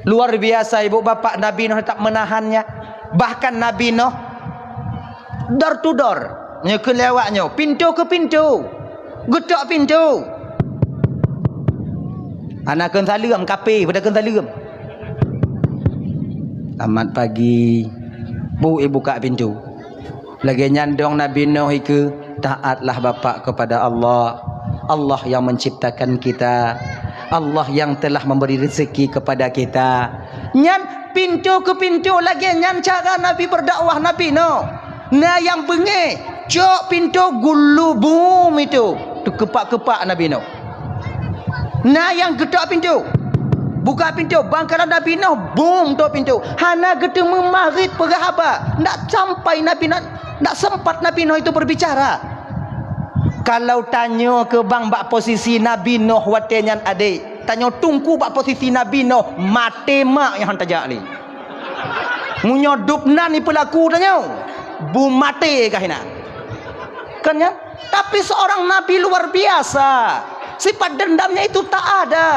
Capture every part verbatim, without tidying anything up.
Luar biasa, ibu bapak, Nabi Nuh teutap meunahan nyan. Bahkan Nabi Nuh door to door, nyoe keu lewat nyoe, pintoe keu pintoe, geutok pintoe. Hana kheun saleuem, kape, pada kheun saleuem. Selamat pagi. Bu, ibuka pintoe. Lagèe nyan dong Nabi Nuh ikeue, taatlah bapak kepada Allah. Allah yang menciptakan kita. Allah yang telah memberi rezeki kepada kita. Nyan pintoe keu pintoe lagèe nyan cara Nabi berdakwah Nabi Nuh. Na nyang beungéh, cok pintoe gulu bum itu. Teukeupak-keupak Nabi Nuh. Na nyang geutok pintoe. Buka pintoe, bangkala Nabi Nuh bum tok pintoe. Hana geuteumé marit peugah haba. Ndak sampai Nabi Nuh, ndak sempat Nabi Nuh itu berbicara. Kalau tanyoe keu bang bak posisi Nabi Nuh watèe nyan adék, tanyoe teungku bak posisi Nabi Nuh, maté mak nyang han tajak lé. Meunyoe dub nan ipeulaku tanyoe, bu maté kah inan. Kan nyan? Tapi seorang nabi luar biasa. Sifat dendamnya itu tak ada.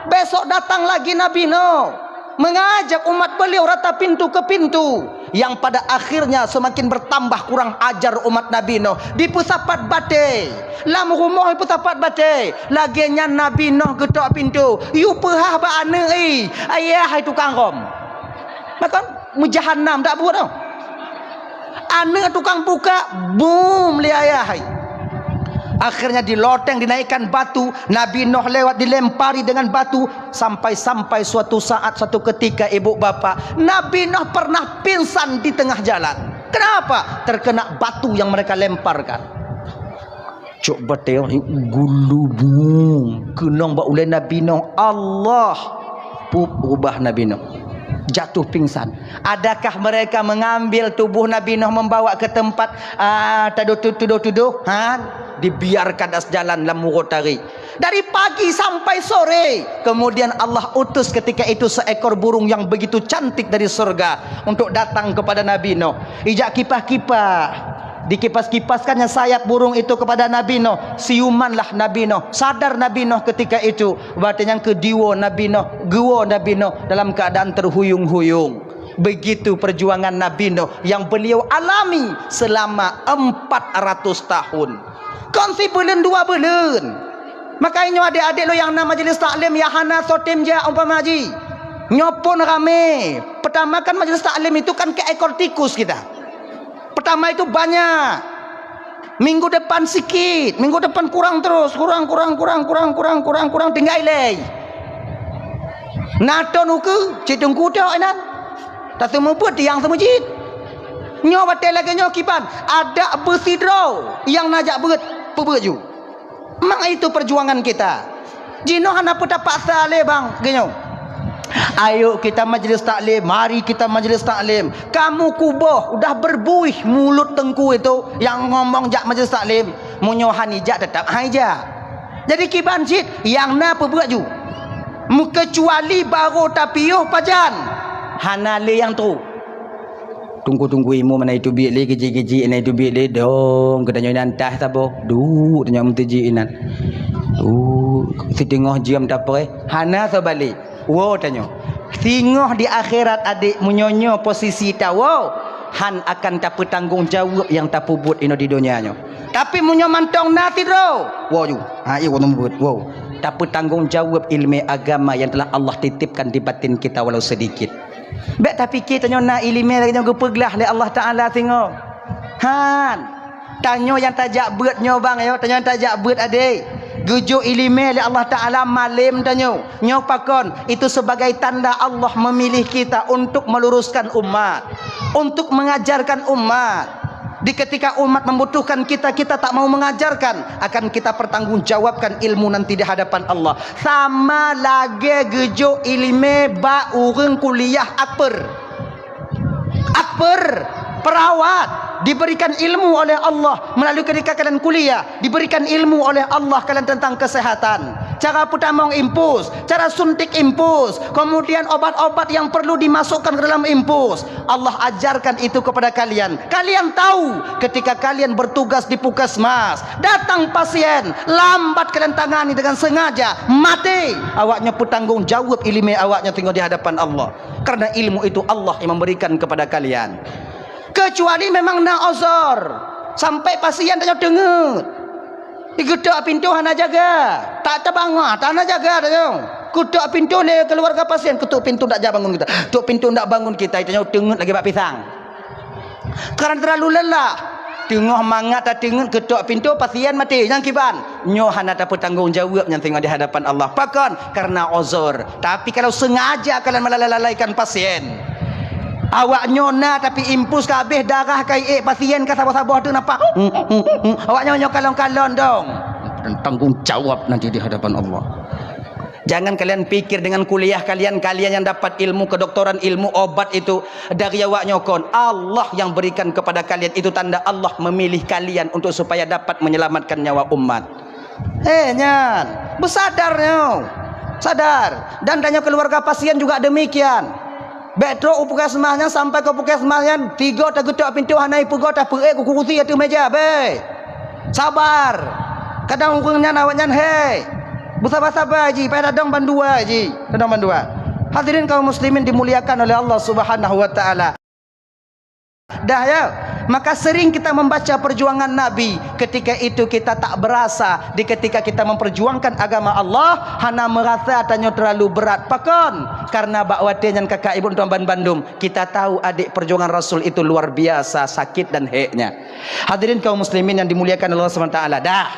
Besok datang lagi Nabi Nuh, mengajak umat beliau rata pintu ke pintu, yang pada akhirnya semakin bertambah kurang ajar umat Nabi Nuh. Dipeusapat batèe. Lam rumoh dipeusapat batèe. Lagèe nyan Nabi Nuh geutok pintoe. Yue peuhah bak aneuk i. Ayah hai tukang rhom. Makon meujahanam dak buet tau. Aneuk tukang buka, bum lé ayah hai. Akhirnya diloteng dinaikkan batu, Nabi Nuh lewat dilempari dengan batu, sampai-sampai suatu saat, suatu ketika, ibu bapak, Nabi Nuh pernah pingsan di tengah jalan. Kenapa? Terkena batu yang mereka lemparkan. Cok batèe gulu bum keunong bak ulèe Nabi Nuh. Allah! Pup, rubah Nabi Nuh. Jatuh pingsan. Adakah mereka mengambil tubuh Nabi Nuh membawa ke tempat, ah, tadu-, tu-, tudoh-tudoh? Han, dibiarkan atas jalan lam uroe tarék. Dari pagi sampai sore. Kemudian Allah utus ketika itu seekor burung yang begitu cantik dari surga untuk datang kepada Nabi Nuh. Ijak kipah-kipah. Dikipas-kipaskannya sayap burung itu kepada Nabi Nuh. Siumanlah Nabi Nuh. Sadar Nabi Nuh ketika itu. Watèe nyan keuh diwoe Nabi Nuh, geuwoe Nabi Nuh dalam keadaan terhuyung-huyung. Begitu perjuangan Nabi Nuh yang beliau alami selama empat ratus tahun. Kon sibuleuen dua buleuen. Makajih nyoe adék-adék lôn nyang na majelis taklim nyang hana soe tem jak umpama jih. Nyoe phon ramé. Pertama kan majelis taklim itu kan keu ekor tikus kita. Pertama itu banyak. Minggu depan sikit, minggu depan kurang terus, kurang, kurang, tinggai lé. Na thôn ukeue, cit teungku tok inan. Taseumeubeuet tiang seumeujid. Nyoe watèe lagèe nyoe kiban, adak beusidroe nyang na jak beuet, peubeuet ju. Memang itu perjuangan kita. Jinoe hana peue tapaksa lé bang, geuh nyoe. Ayo kita majelis taklim, mari kita majelis taklim. Kamoe kuboh udah berbuih mulut teungku itu nyang ngomong jak majelis taklim. Meunyoe han ijak, teutap han ijak. Jadi kiban cit, nyang na peubeuet ju. Meukecuali barô tapiôh pajan, hana lé nyang trôk. Teungku-teungku ilmu mana itu biet lé, geuji-geuji na itu biet lé, dong, geutanyoe inan tah saboh, duek tanyoe meuteujih inan. Duek, siteungoh jeuem tapreh, hana sabalek. Woe tanyoe. Singoh di akhirat adék, meunyoe nyoe posisi tawoe, han akan tapeutanggong jaweueb nyang tapeubuet inoe di donya nyoe. Tapi meunyoe mantong na sidroe, woe ju. Ha, iya, woe, woe. Tapeutanggong jaweueb ileumèe agama yang telah Allah titipkan di batin kita walau sedikit. Bèk tapike tanyoe na ileumèe lagèe nyoe geupeuglah lé Allah Taala singoh. Han. Tanyoe nyang tajak beuet nyoe bang, yo, tanyoe nyang tajak beuet adék. Geujok ileumèe lé Allah Taala malém tanyoe. Nyoe pakon? Itu sebagai tanda Allah memilih kita untuk meluruskan umat, untuk mengajarkan umat. Di ketika umat membutuhkan kita, kita tak mau mengajarkan, akan kita pertanggungjawabkan ilmu nanti di hadapan Allah. Sama lagèe geujok ileumèe bak ureueng kuliah akper. Akper, perawat, diberikan ilmu oleh Allah melalui ketika kalian kuliah, diberikan ilmu oleh Allah kalian tentang kesehatan. Cara peutamong infus, cara suntik infus, kemudian obat-obat yang perlu dimasukkan ke dalam infus. Allah ajarkan itu kepada kalian. Kalian tahu ketika kalian bertugas di puskesmas, datang pasien, lambat kalian tangani dengan sengaja, mati. Awaknyoe peutanggong jaweueb ileumèe awaknyoe teungoh di hadapan Allah. Karena ilmu itu Allah yang memberikan kepada kalian. Kecuali memang na uzur, sampai pasien tanyoe teungeut. Digeutok pintoe hana jaga. Tak tabangun, tak hana jaga tanyoe. Kutok pintoe lé keluarga pasien, kutok pintoe ndak jak bangun kita. Tok pintoe ndak bangun kita, tanyoe teungeut lagèe bak pisang. Karena terlalu lelah. Teungoh mangat tateungeut, kutok pintoe, pasien maté. Nyang kiban? Nyoe hana tapeutanggong jaweueb nyan teungoh di hadapan Allah. Pakon? Karena uzur. Tapi kalau sengaja kalian melalaikan pasien, awaknyoe na tapi infus ka habéh, darah ka iék, pasien ka saboh-saboh tu nampak. Awaknyoe nyoe kalon-kalon dong. Dan tanggung jawab nanti di hadapan Allah. Jangan kalian pikir dengan kuliah kalian, kalian yang dapat ilmu kedokteran, ilmu obat itu dari awaknyoe kon. Allah yang berikan kepada kalian, itu tanda Allah memilih kalian untuk supaya dapat menyelamatkan nyawa umat. Eh, nyan, beusadar nyoe. Sadar. Dan tanyoe keluarga pasien juga demikian. Bèk trok u puskesmas nyan, sampai keu puskesmas nyan, tigo tageutok pintoe hana ipeugot, tapeuék kurusi ateueh meja, bèk. Sabar. Kadang ureueng nyan, awak nyan, hei, beusabar-sabar ji, payah tadong bandua ji, tadong bandua. Hadirin kaum muslimin dimuliakan oleh Allah Subhanahu wa Ta'ala. Dah, ya. Maka sering kita membaca perjuangan Nabi, ketika itu kita tak berasa, di ketika kita memperjuangkan agama Allah, hana merasa tanyoe terlalu berat. Pakon? Karena bak watèe nyan kakak ibu tuan bandum, kita tahu adik perjuangan Rasul itu luar biasa sakit dan heknya. Hadirin kaum muslimin yang dimuliakan Allah Subhanahu wa Ta'ala, dah.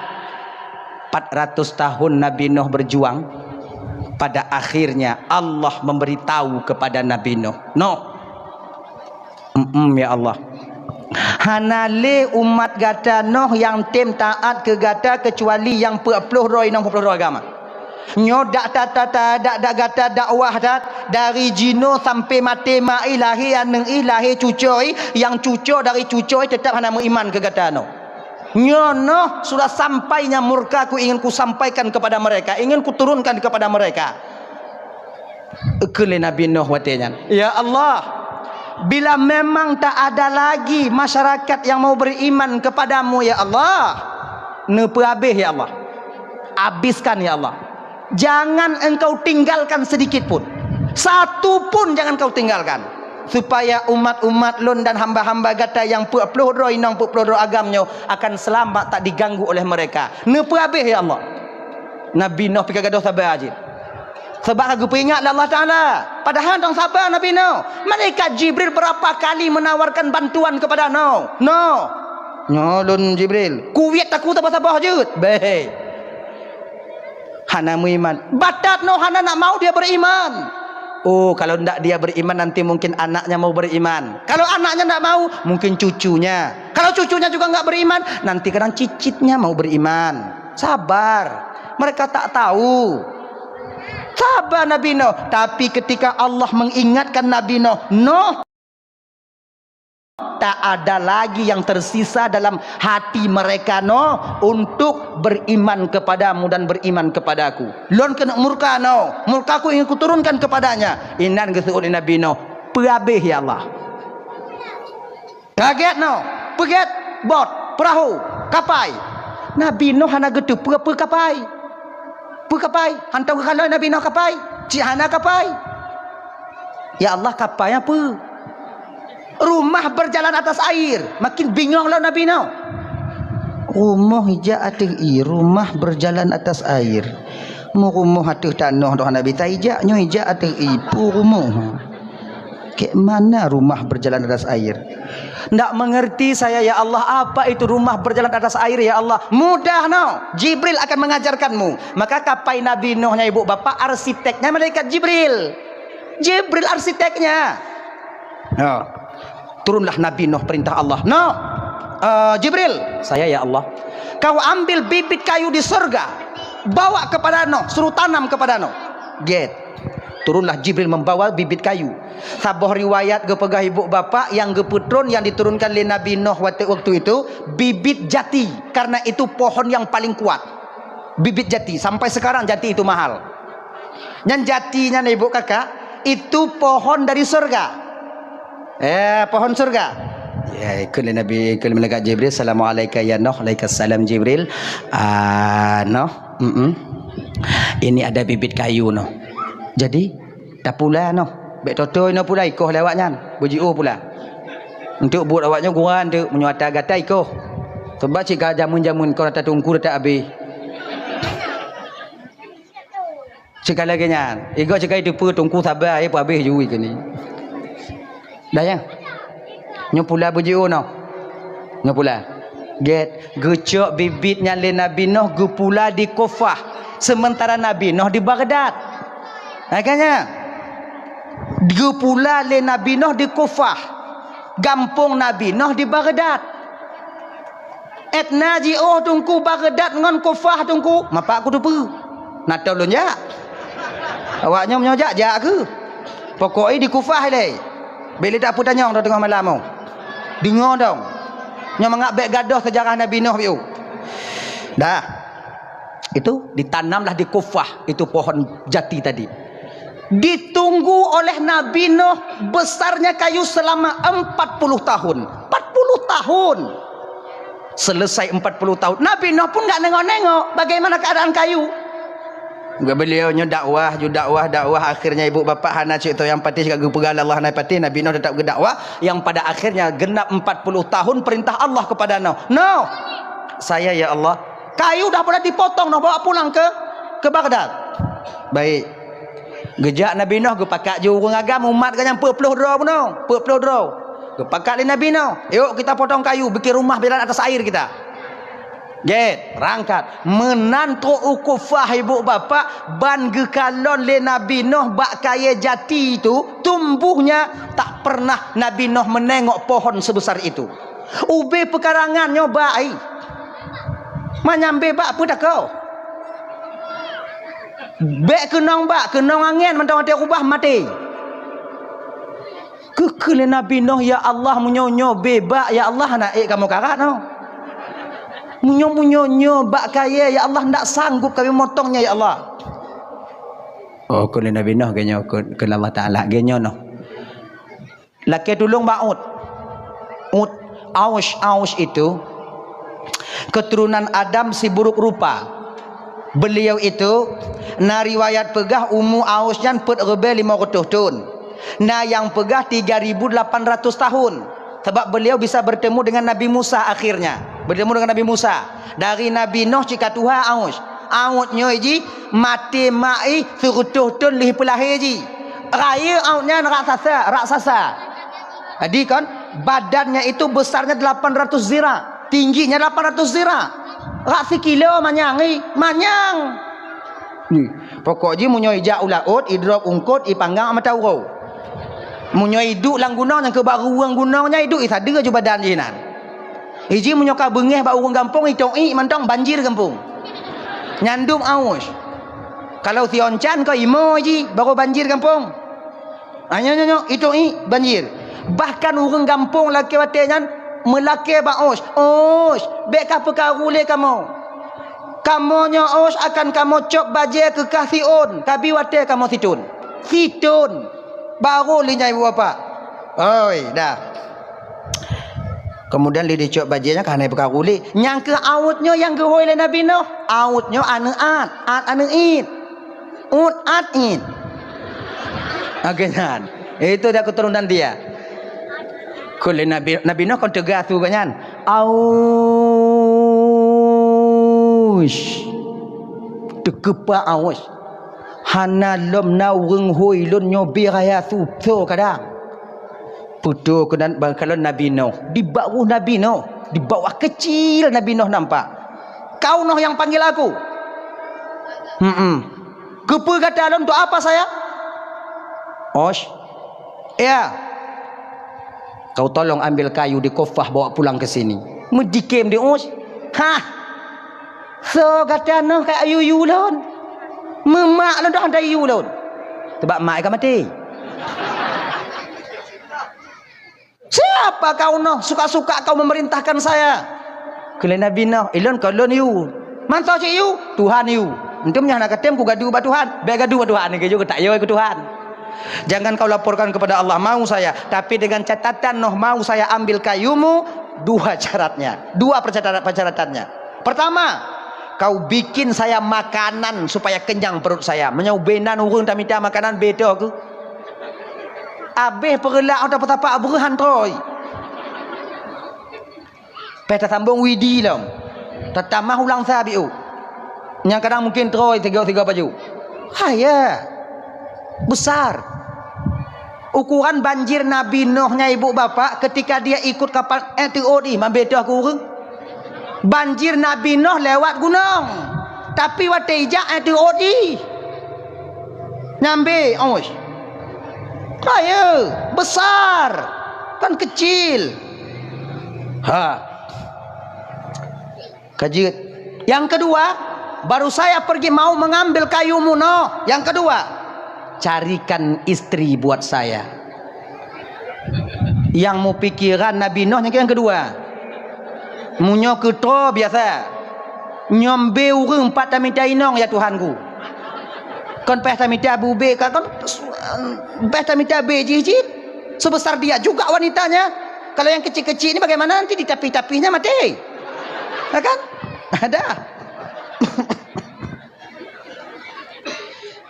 Empat ratus tahun Nabi Nuh berjuang, pada akhirnya Allah memberitahu kepada Nabi Nuh, Nuh, Em-em, ya Allah. Hana lé umat gata Nuh nyang tem taát keu gata keucuali nyang peuet ploh droe inong peuet ploh droe agam. Nyoe dak ta-, ta-, ta-, dak, dak gata dakwah that dari jinoe sampai maté mak i, lahé aneuk i, lahé cucoe i, nyang cucoe dari cucoe i teutap hana meuiman keu gata Nuh. Nyoe Nuh sudah sampai nyang murka ku ingin kusampaikan kepada mereka, ingin kuturunkan kepada mereka. Kheun lé Nabi Nuh watèe nyan, "Ya Allah, bila memang tak ada lagi masyarakat yang mau beriman kepada-Mu, ya Allah, neupeuhabéh, ya Allah. Habiskan, ya Allah. Jangan Engkau tinggalkan sedikit pun. Satu pun jangan Kau tinggalkan. Supaya umat-umat Lôn dan hamba-hamba Gata nyang peuet ploh droe inong peuet ploh droe agam nyoe akan selamat, tak diganggu oleh mereka. Neupeuhabéh, ya Allah." Nabi Nuh pih ka gadôh saba jih. Sabab ka geupeuingat lé Allah Taala. Padahai dong saba Nabi Nuh. Malaikat Jibril berapa kali menawarkan bantuan kepada Nuh. Nuh. Nyoe lôn Jibril. Kuwiet takue saboh-saboh jeuet. Beh. Hana meuiman. Batat Nuh hana nak mau dia beriman. Oh, kalau ndak dia beriman, nanti mungkin anaknya mau beriman. Kalau anaknya ndak mau, mungkin cucunya. Kalau cucunya juga nggak beriman, nanti kadang cicitnya mau beriman. Sabar. Mereka tak tahu. Sabar Nabi Nuh. Tapi ketika Allah mengingatkan Nabi Nuh, Nuh, tak ada lagi yang tersisa dalam hati mereka Nuh untuk beriman kepada-Mu dan beriman kepada-Ku. Lôn keuneuk murka Nuh. Murka-Ku ingin Kuturunkan kepadanya. Inan geuseuôt lé Nabi Nuh. Peuhabéh, ya Allah. Ka gét Nuh, peugét bot, peurahô, kapai. Nabi Nuh hana geuteupeue peue kapai. Peue kapai? Hantom geukalon Nabi Nuh kapai? Cit hana kapai. Ya Allah, kapai nyan peue? Rumah berjalan atas air. Makin bingong lom Nabi Nuh. Rumoh ijak ateueh ié, rumah berjalan atas air. Meurumoh ateueh tanoh doh Nabi, ta ijak nyoe ijak ateueh ié, peue rumoh? Kayak mana rumah berjalan atas air? Ndak mengerti saya, ya Allah, apa itu rumah berjalan atas air, ya Allah? Mudah, no. Jibril akan mengajarkanmu. Maka kapai Nabi Nuh nyan, ibu bapak, arsiteknya malaikat Jibril. Jibril arsiteknya. Ya. Turunlah Nabi Nuh, perintah Allah. No. Eh, Jibril, saya, ya Allah. Kau ambil bibit kayu di surga. Bawa kepada Nuh, suruh tanam kepada Nuh. Gét. Turunlah Jibril membawa bibit kayu. Saboh riwayat geupeugah ibu bapak nyang geupeutron nyang diturunkan lé Nabi Nuh watèe waktu itu bibit jati, karena itu pohon yang paling kuat. Bibit jati, sampai sekarang jati itu mahal. Nyan jati nyan, ibu kakak, itu pohon dari surga. Eh, pohon surga. Ya, ikut lé Nabi, ikut lé malaikat Jibril, "Assalamualaikum ya Nuh." "Waalaikumsalam Jibril." "Ah, Nuh, mm-mm. Ini ada bibit kayu, Nuh. Jadi, tapula, Nuh. Bèk totoe, Nuh, pula ikoh lé awaknyan. Beujiôh pula. Untuk buet awaknyan gura, untuk meunyoe ata gata ikoh. Sebab cit ka jameun-jameun kon ata teungku ata abéh." Cit ka lagèe nyan. Igoe cit ka jiteupeue teungku sabar, ya, peuabéh jui keunoe. Dah, ya. Nyoe pula beujiôh noh. Nyoe pula. Gèt, geucok bibit nyan lé Nabi Noh geupula di Kufah, sementara Nabi Noh di Baghdad. Makanya, geupula lé Nabi Noh di Kufah, gampông Nabi Noh di Baghdad. Ét na jiôh teungku Baghdad ngon Kufah teungku, mapak kuteupeue. Na tô lôn jak. Awaknyoe meunyoe jak, jak keuh. Pokok jih di Kufah ilèe. Bèk lé tapeutanyong teungoh malam nyoe. Deungö dong. Nyoe mangat bèk gadôh seujarah Nabi Noh piôh. Dah. Itu ditanamlah di Kufah itu pohon jati tadi. Ditunggu oleh Nabi Noh besarnya kayu selama empat puluh tahun. Empat puluh tahun. Selesai empat puluh tahun, Nabi Noh pun nggak nengok-nengok bagaimana keadaan kayu. Beliau nyoe dakwah, ju dakwah, dakwah, akhirnya ibu bapak hana cit tô nyang patéh, ka geupeugah lé Allah hana patéh, Nabi Noh tetap geudakwah, yang pada akhirnya genap empat puluh tahun perintah Allah kepada Noh. Noh, saya ya Allah, kayu dah pula dipotong, Noh bawa pulang ke, ke Baghdad. Baik. Geujak Nabi Noh geupakat ju ureueng agam umat geuh nyan peuet ploh droe bunoe, peuet ploh droe. Geupakat lé Nabi Noh, "Yuk kita potong kayu, bikin rumah jalan atas air kita." Gèt, rangkat. Meunan trok u Kufah ibu bapak, ban geukalon lé Nabi Noh bak kayèe jati itu, tumbuhnya tak pernah Nabi Noh menengok pohon sebesar itu. Ubé peukarangan nyoe bak ai. Manyam bé bak peue takô. Bèk keunong bak, keunong angèn mantong watèe rubah maté. Geukheun lé Nabi Noh, "Ya Allah, meunyoe nyoe bé bak, ya Allah, hana ék kamoe karat nyoe. Meunyoe, meunyoe nyoe bak kayèe, ya Allah, ndak sanggup kami motongnya, ya Allah." Oh, kheun lé Nabi Noh, "Geunyoe," kheun, kheun Allah Taala, "geunyoe noh." Lakèe tulông bak ôt. Ôt, Aus, Aus itu keturunan Adam siburuk rupa. Beliau itu na riwayat peugah umu Aus nyan peuet reubèe limong reutôh thôn. Na nyang peugah tiga ribu delapan ratus tahun. Sebab beliau bisa bertemu dengan Nabi Musa akhirnya. Bertemu dengan Nabi Musa. Dari Nabi Noh cit ka tuha Aus. Aus nyoe jih maté mak jih sireutôh thôn lheuh peulahé jih. Rayeuk Aus nyan raksasa, raksasa. Jadi kan, badannya itu besarnya delapan ratus zira, tingginya delapan ratus zira. Rak sikilo manyang, ih, manyang. Nih, pokok jih meunyoe ijak u laôt, idrop ungkot, ipanggang mata uroe. Meunyoe iduek lam gunong, nyang keu bak ruweueng gunong nyan iduek, isadeue ju badan jih nan. Iji meunyoe ka beungèh bak ureueng gampông, itôk iek mantong banjir gampông. Nyandum Aus. Kalau si Oncan ko imo jih, baru banjir gampông. Ah, nyoe, nyoe, nyoe, itôk iek banjir. Bahkan ureueng gampông lakèe watèe nyan meulakèe bak Aus. Aus, bèk kapeukaru lé kamoe. Kamoe nyoe Aus akan kamoe cop bajèe keu kah siôn, kabi watèe kamoe sithôn. Sithôn. Baru lé nyan ibu bapak. Oi, dah. Kemudian lé dicok bajèe nyan ka hana peukaru lé. Nyang keu Aus nyoe nyang geuhôi lé Nabi Noh. Aus nyoe aneuk Ad, Ad aneuk It. Ut Ad It. Oke nyan. Itu dia keturunan dia. Kheun lé Nabi, Nabi Noh kon teuga su geuh nyan. Aus. Teukeupak Aus. Hana lom na ureueng hôi lôn nyoe bie raya su soe kadang. Peutoe keunan bangkalon Nabi Noh. Di bawah Nabi Noh. Di bawah kecil Nabi Noh nampak. Kau Noh yang panggil aku? Hmm. Keupeue gata lôn, untuk apa saya? Aus. Ya. Kau tolong ambil kayu di Kufah, bawa pulang ke sini. Meujikem di Aus. Hah. Soe gata Noh ka yue-yue lôn? Meumak lôn dah hana yue lôn. Sebab mak ka maté. Siapa kau Noh, suka-suka kau memerintahkan saya? Kheun lé Nabi Noh, ilôn kon lôn yue. Mantong cit yue, Tuhan yue. Antom nyan hana katem kugaduh bak Tuhan. Bèk gaduh bak Tuhan, keujeuet keu tak yue keu Tuhan. Jangan kau laporkan kepada Allah, mau saya, tapi dengan catatan noh mau saya ambil kayumu, dua syaratnya, dua persyaratan-, persyaratannya. Pertama, kau bikin saya makanan supaya kenyang perut saya. Meunyoe ubé nan ureueng tamita makanan, bé toh keuh. Abéh peureulak ata peusapat breuh han trôi. Peh tasambong widi lom. Tatamah ulang sa biôh. Nyang kadang mungkin trôi tiga-tiga baju. Haya. Besar. Ukuran banjir Nabi Nuh nyan, ibu bapak, ketika dia ikut kapal, eh, teuôt ih, mambé toh keu ureueng. Banjir Nabi Nuh lewat gunong. Tapi watèe ijak, eh, teuôt ih. Nyambé, oi. Haya, besar. Kan kecil. Ha. Ka jeuet. Yang kedua, baru saya pergi mau mengambil kayu munoh. Yang kedua, carikan istri buat saya. Nyang meupikiran Nabi Nuh nyang, nyang kedua. Meunyoe keu droe biasa. Nyoe bé ureueng pat tamita inong, ya Tuhanku. Kon payah tamita bubé ka, kon payah tamita bé jih cit. Sebesar dia juga wanitanya. Kalau yang kecil-kecil ni bagaimana nanti ditapih-tapihnya mati? Ya kan? Ada.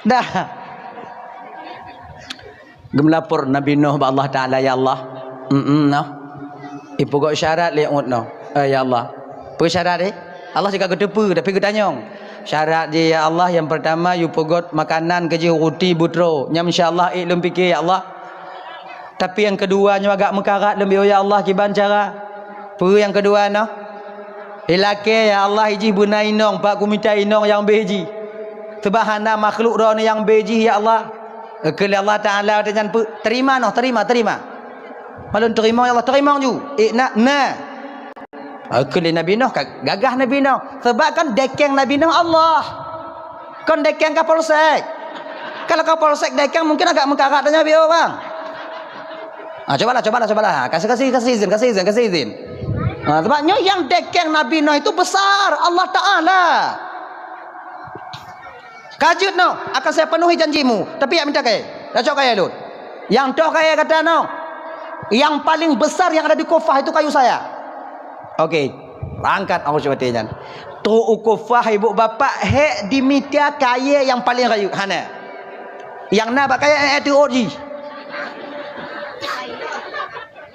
Dah. Geumeulapor Nabi Nuh bak Allah Taala, "Ya Allah, mm, mm, noh. Ipeugot syarat lé uet noh. Eh, ya Allah." Peue syarat, eh? Allah cit ka geuteupeue, tapi geutanyong. Syarat jih, "Ya Allah, nyang peurtama, yue peugot makanan keu jih ruti beutroe. Nyan insya Allah ék lôn piké, ya Allah. Tapi nyang keudua nyoe agak meukarat lom, ya Allah, kiban cara." Peue nyang keudua noh? Ilakée, ya Allah, ijih beuna inong, pat kumita inong nyang bé jih. Sebab hana makhluk droeneuh nyang bé jih, ya Allah. Kheun lé Allah Taala watée nyan, "Peu-, terima noh, terima, terima." Malôn teurimong, ya Allah, teurimong ju. Eh, na, na. Kheun lé Nabi Nuh, ka gagah Nabi Nuh. Sebab kan dekeng Nabi Nuh Allah. Kon dekeng Kapolsek. Kalau Kapolsek dekeng mungkin agak meukarat tanyoe biôh, bang. Ah, cobalah, cobalah, cobalah. Kasih, kasih, kasih izin, kasih izin, kasih izin. Ah, sebab nyoe nyang dekeng Nabi Nuh itu besar, Allah Taala. Ka jeuet noh, akan saya penuhi janjimu. Tapi jak minta kayée. Tacok kayée lôn. Nyang toh kayée gata noh. Nyang paling besar yang ada di Kufah itu kayu saya. Oke. Angkat awak watée nyan. Trok u Kufah, ibu bapak, hék dimita kayée nyang paléng rayeuk. Hana. Nyang na bak kayée, eh, teuôt jih.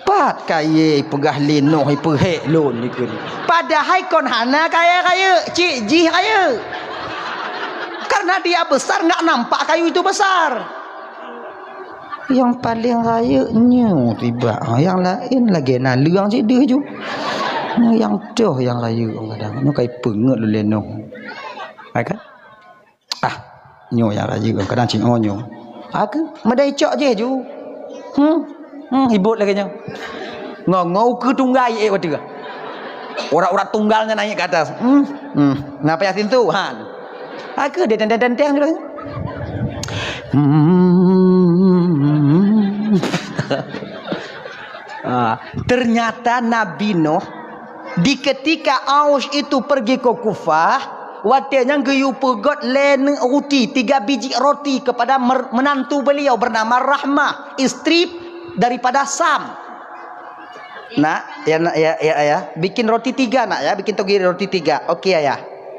Pat kayée peugah lé Nuh, ipeuhék lôn dikeue. Padahai kon hana kayée rayeuk, cit jih rayeuk. Karena dia besar, nggak nampak kayu itu besar. Nyang paléng rayeuk nyoe tiba. Ha, nyang laén lagée naleueng cit deuh ju. Nyoe nyang toh nyang rayeuk kadang. Nyoe kai peungeut lôn lé Nuh. Hai kan? Ah, nyoe nyang rayeuk kadang cit nyoe nyoe. Aku meudai cok jih ju. Hmm. Hmm, hibot lagée nyoe. Ngo-ngo ukeue tunggai ék watée. Urat-urat tunggal nyan naik ke atas. Hmm. Hmm. Napa Yasin tu? Ha. Aku dia tenteng-tenteng tu. Hmm. Ah, ternyata Nabi Nuh di ketika Aus itu pergi ke Kufah, watée nyan geuyue peugot lé neuk ruti, tiga biji roti kepada mer-, menantu beliau bernama Rahmah, istri daripada Sam. Nak, ya, nak, ya, ya, ayah. Bikin roti tiga, nak, ya. Bikin togi roti tiga. Oke, ayah.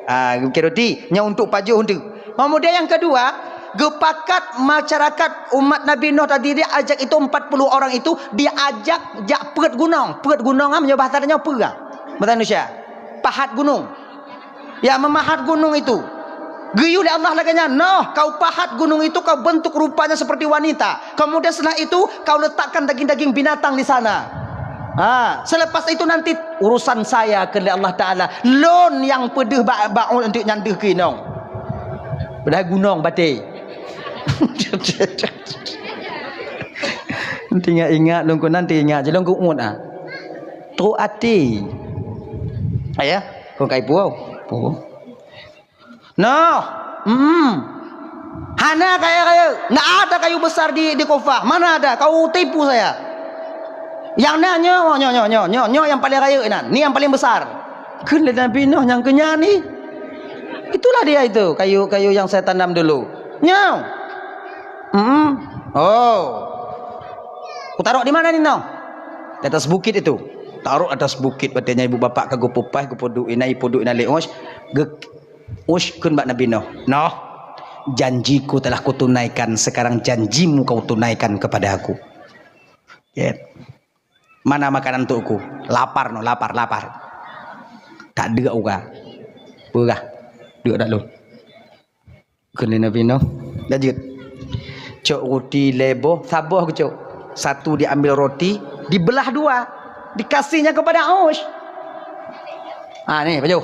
Ah, bikin roti. Nyan untuk pajoh tu. Kemudian yang kedua, geupakat masyarakat umat Nabi Nuh tadi, dia ajak itu empat puluh orang itu, diajak jak peuet gunong. Peuet gunong, ah, meunyoe bahasa tanyoe peue, ah? Bahasa Indonesia. Pahat gunong. Ya, memahat gunung itu. Geuyue lé Allah lagée nyan, "Noh, kau pahat gunung itu, kau bentuk rupanya seperti wanita. Kemudian setelah itu, kau letakkan daging-daging binatang di sana. Ha, selepas itu nanti urusan saya," kheun lé Allah Taala. "Lôn nyang peudeuh bak, bak uet nyan deuh keu inong." Padahai gunong batée. Nanti ingat-ingat, lôn keu nanti ingat, jilong keu uet, ah. Trok até. Ayah, kon kai puwoe. Puwoe. Noh, hmm. Hana kayée-kayée. Ndak ada kayu besar di, di Kufah. Mana ada? Kau tipu saya. Nyang na nyoe, nyoe, nyoe, nyoe, nyoe, nyoe nyang paléng rayeuk inan. Ni nyang paléng besar. Kheun lé Nabi Nuh nyang keu nyan ni. Itulah dia itu, kayu-kayu yang saya tanam dulu. Nyoe. Hmm. Oh. Kutaruh di mana ni, noh? Di atas bukit itu. Taruh atas bukit, watèe nyan ibu bapak ka geupeupaih, geupeuduek inan, ipeuduek inan lé Ush. Ge-, Ush kheun bak Nabi Nuh, "Noh, janjiku telah kutunaikan, sekarang janjimu kau tunaikan kepada aku." Ya. "Mana makanan untukku? Lapar noh, lapar, lapar." "Tak ada, uga." "Peugah, duek dak lôn." Kheun lé Nabi Nuh, "Lanjut." Cok ruti lhèe boh, saboh geucok. Satu diambil roti, dibelah dua, dikasihnya kepada Ush. "Ha, ni, pajoh."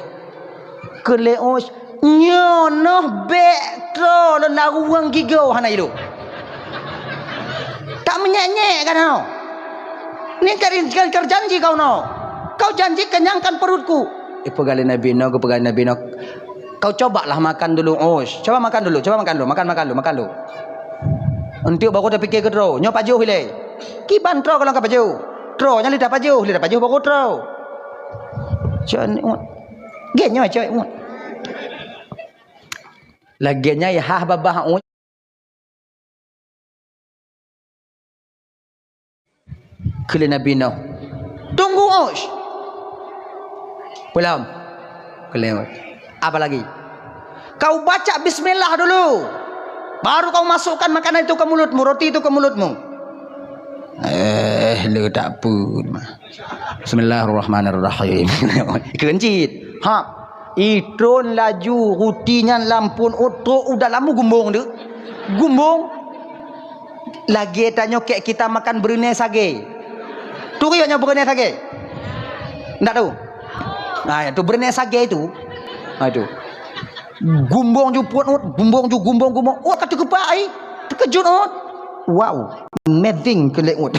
Kheun lé Ush, "Nyoe noh bèk troh lôn larueng gigoe hana idup." "Tak menyèk-nyèk kan noh? Ni kan, kan, kan janji kau noh. Kau janji kenyangkan perutku." Ipeugah lé Nabi Nuh, geupeugah lé Nabi Nuh, "Kau cobalah makan dulu, Ush. Coba makan dulu, coba makan dulu, makan, makan dulu, makan dulu. Enteuk baru tapike keu troh. Nyoe pajoh ilèe." "Kiban troh kalau ka pajoh? Troh nyan lé tapajoh, lé tapajoh baru troh." Cok ni, Ush. Gèt nyoe, cok, Ush. Lagèe nyan, ya, hah babah, Ush. Kheun lé Nabi Nuh, "Tunggu, Ush." "Belum." Kheun lé Ush, "Apa lagi?" "Kau baca bismillah dulu. Baru kau masukkan makanan itu ke mulutmu, roti itu ke mulutmu." "Eh, le tak pun mah. Bismillahirrahmanirrahim." Keuncit. Ha. Itron laju ruti nyan lam phôn Ush, trok u dalam gumbong tu. Gumbong. Lagèe tanyoe kèk kita makan beureuné sagé. Turi nyoe beureuné sagé? Ndak tau? Nah, itu beureuné sagé itu. Ha, itu. Gumbong ju phôn Ush, gumbong ju, gumbong, gumbong. Ush ka teukeubah ai. Teukeujot Ush. "Wow, amazing," kheun lé Ush.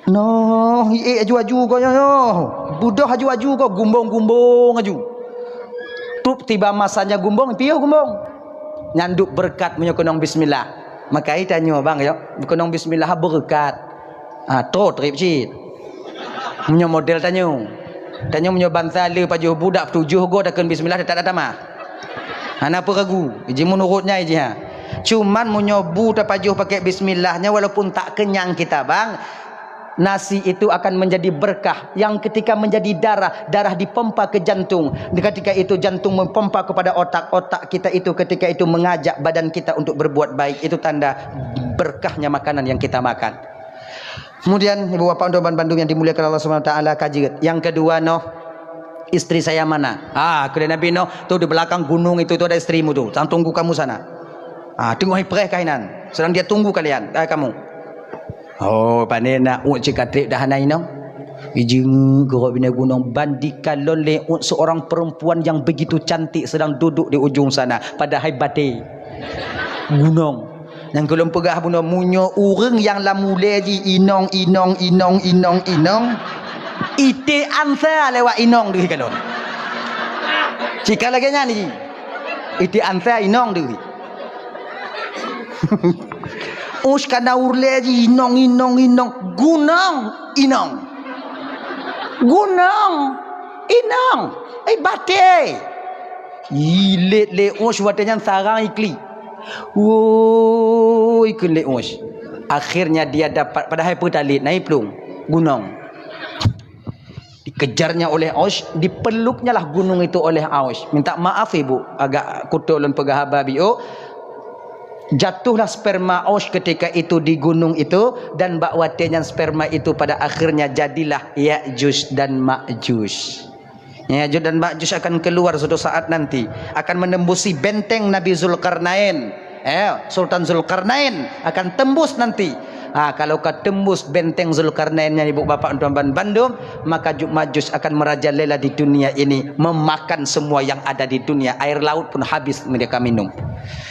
Noh, iék aju-aju goe nyoe. Beudôh aju-aju goe, gumbong-gumbong aju. Trok tiba masanya gumbong, piôh gumbong. Nyan dum beureukat meunyoe keunong bismillah. Maka tanyoe bang, yo, keunong bismillah beureukat. Ah, troh trép cit. Meunyoe model tanyoe. Tanyoe meunyoe bansa le pajoh bu dak tujoh goe takheun bismillah, teutap tatamah. Hana peue ragu, ji meunurot nyan ji ha. Cuman meunyoe bu tapajoh pakai bismillah nyan, walaupun tak kenyang kita, bang, nasi itu akan menjadi berkah. Yang ketika menjadi darah, darah dipompa ke jantung. Ketika itu jantung mempompa kepada otak, otak kita itu ketika itu mengajak badan kita untuk berbuat baik. Itu tanda berkahnya makanan yang kita makan. Kemudian, ibu bapak untuk ban bandum yang dimuliakan Allah Subhanahu wa taala, ka jeuet. Yang kedua noh, istri saya mana? Ah, kheun lé Nabi Nuh, "Tuh di belakang gunung itu, tuh ada istrimu tuh, sedang tunggu kamu sana. Ah, teungoh ipreh kah inan, sedang dia tunggu kalian, eh, kamu." Oh, pane na Ush cit ka trép dah hana inong. Ijeungeuk keurok binéh gunong, ban dikalon lé Ush seorang perempuan yang begitu cantik sedang duduk di ujung sana, padahai batée gunong. Nyang keu lôn peugah bunoe, meunyoe ureuëng nyang lam ulée jih inong, inong, inong, inong, inong, iték ansa lewat inong deuh kalon. Cit ka lagée nyan jih. Iték ansa inong deuh. Ush ka na ulée jih inong, inong, inong, gunong, inong. Gunong, inong, eh, batée. Ilét lé Ush watée nyan sarang iklik. Woi, kheun lé Ush. Akhirnya dia dapat, padahai peue talét, na iplueng gunong. Dikejarnya oleh Ush, dipeluknyalah gunung itu oleh Ush. Minta maaf ibu, agak kuto lôn peugah haba biôh. Jatuhlah sperma Ush ketika itu di gunung itu, dan bak watée nyan sperma itu pada akhirnya jadilah Ya'juj dan Ma'juj. Ya'juj dan Ma'juj akan keluar suatu saat nanti, akan menembusi benteng Nabi Zulkarnain. Eh, Sultan Zulkarnain akan tembus nanti. Ha, kalau ka tembus benteng Zulkarnain nyan, ibu bapak tuan ban bandum, maka Ya'juj Ma'juj akan merajalela di dunia ini, memakan semua yang ada di dunia. Air laut pun habis mereka minum.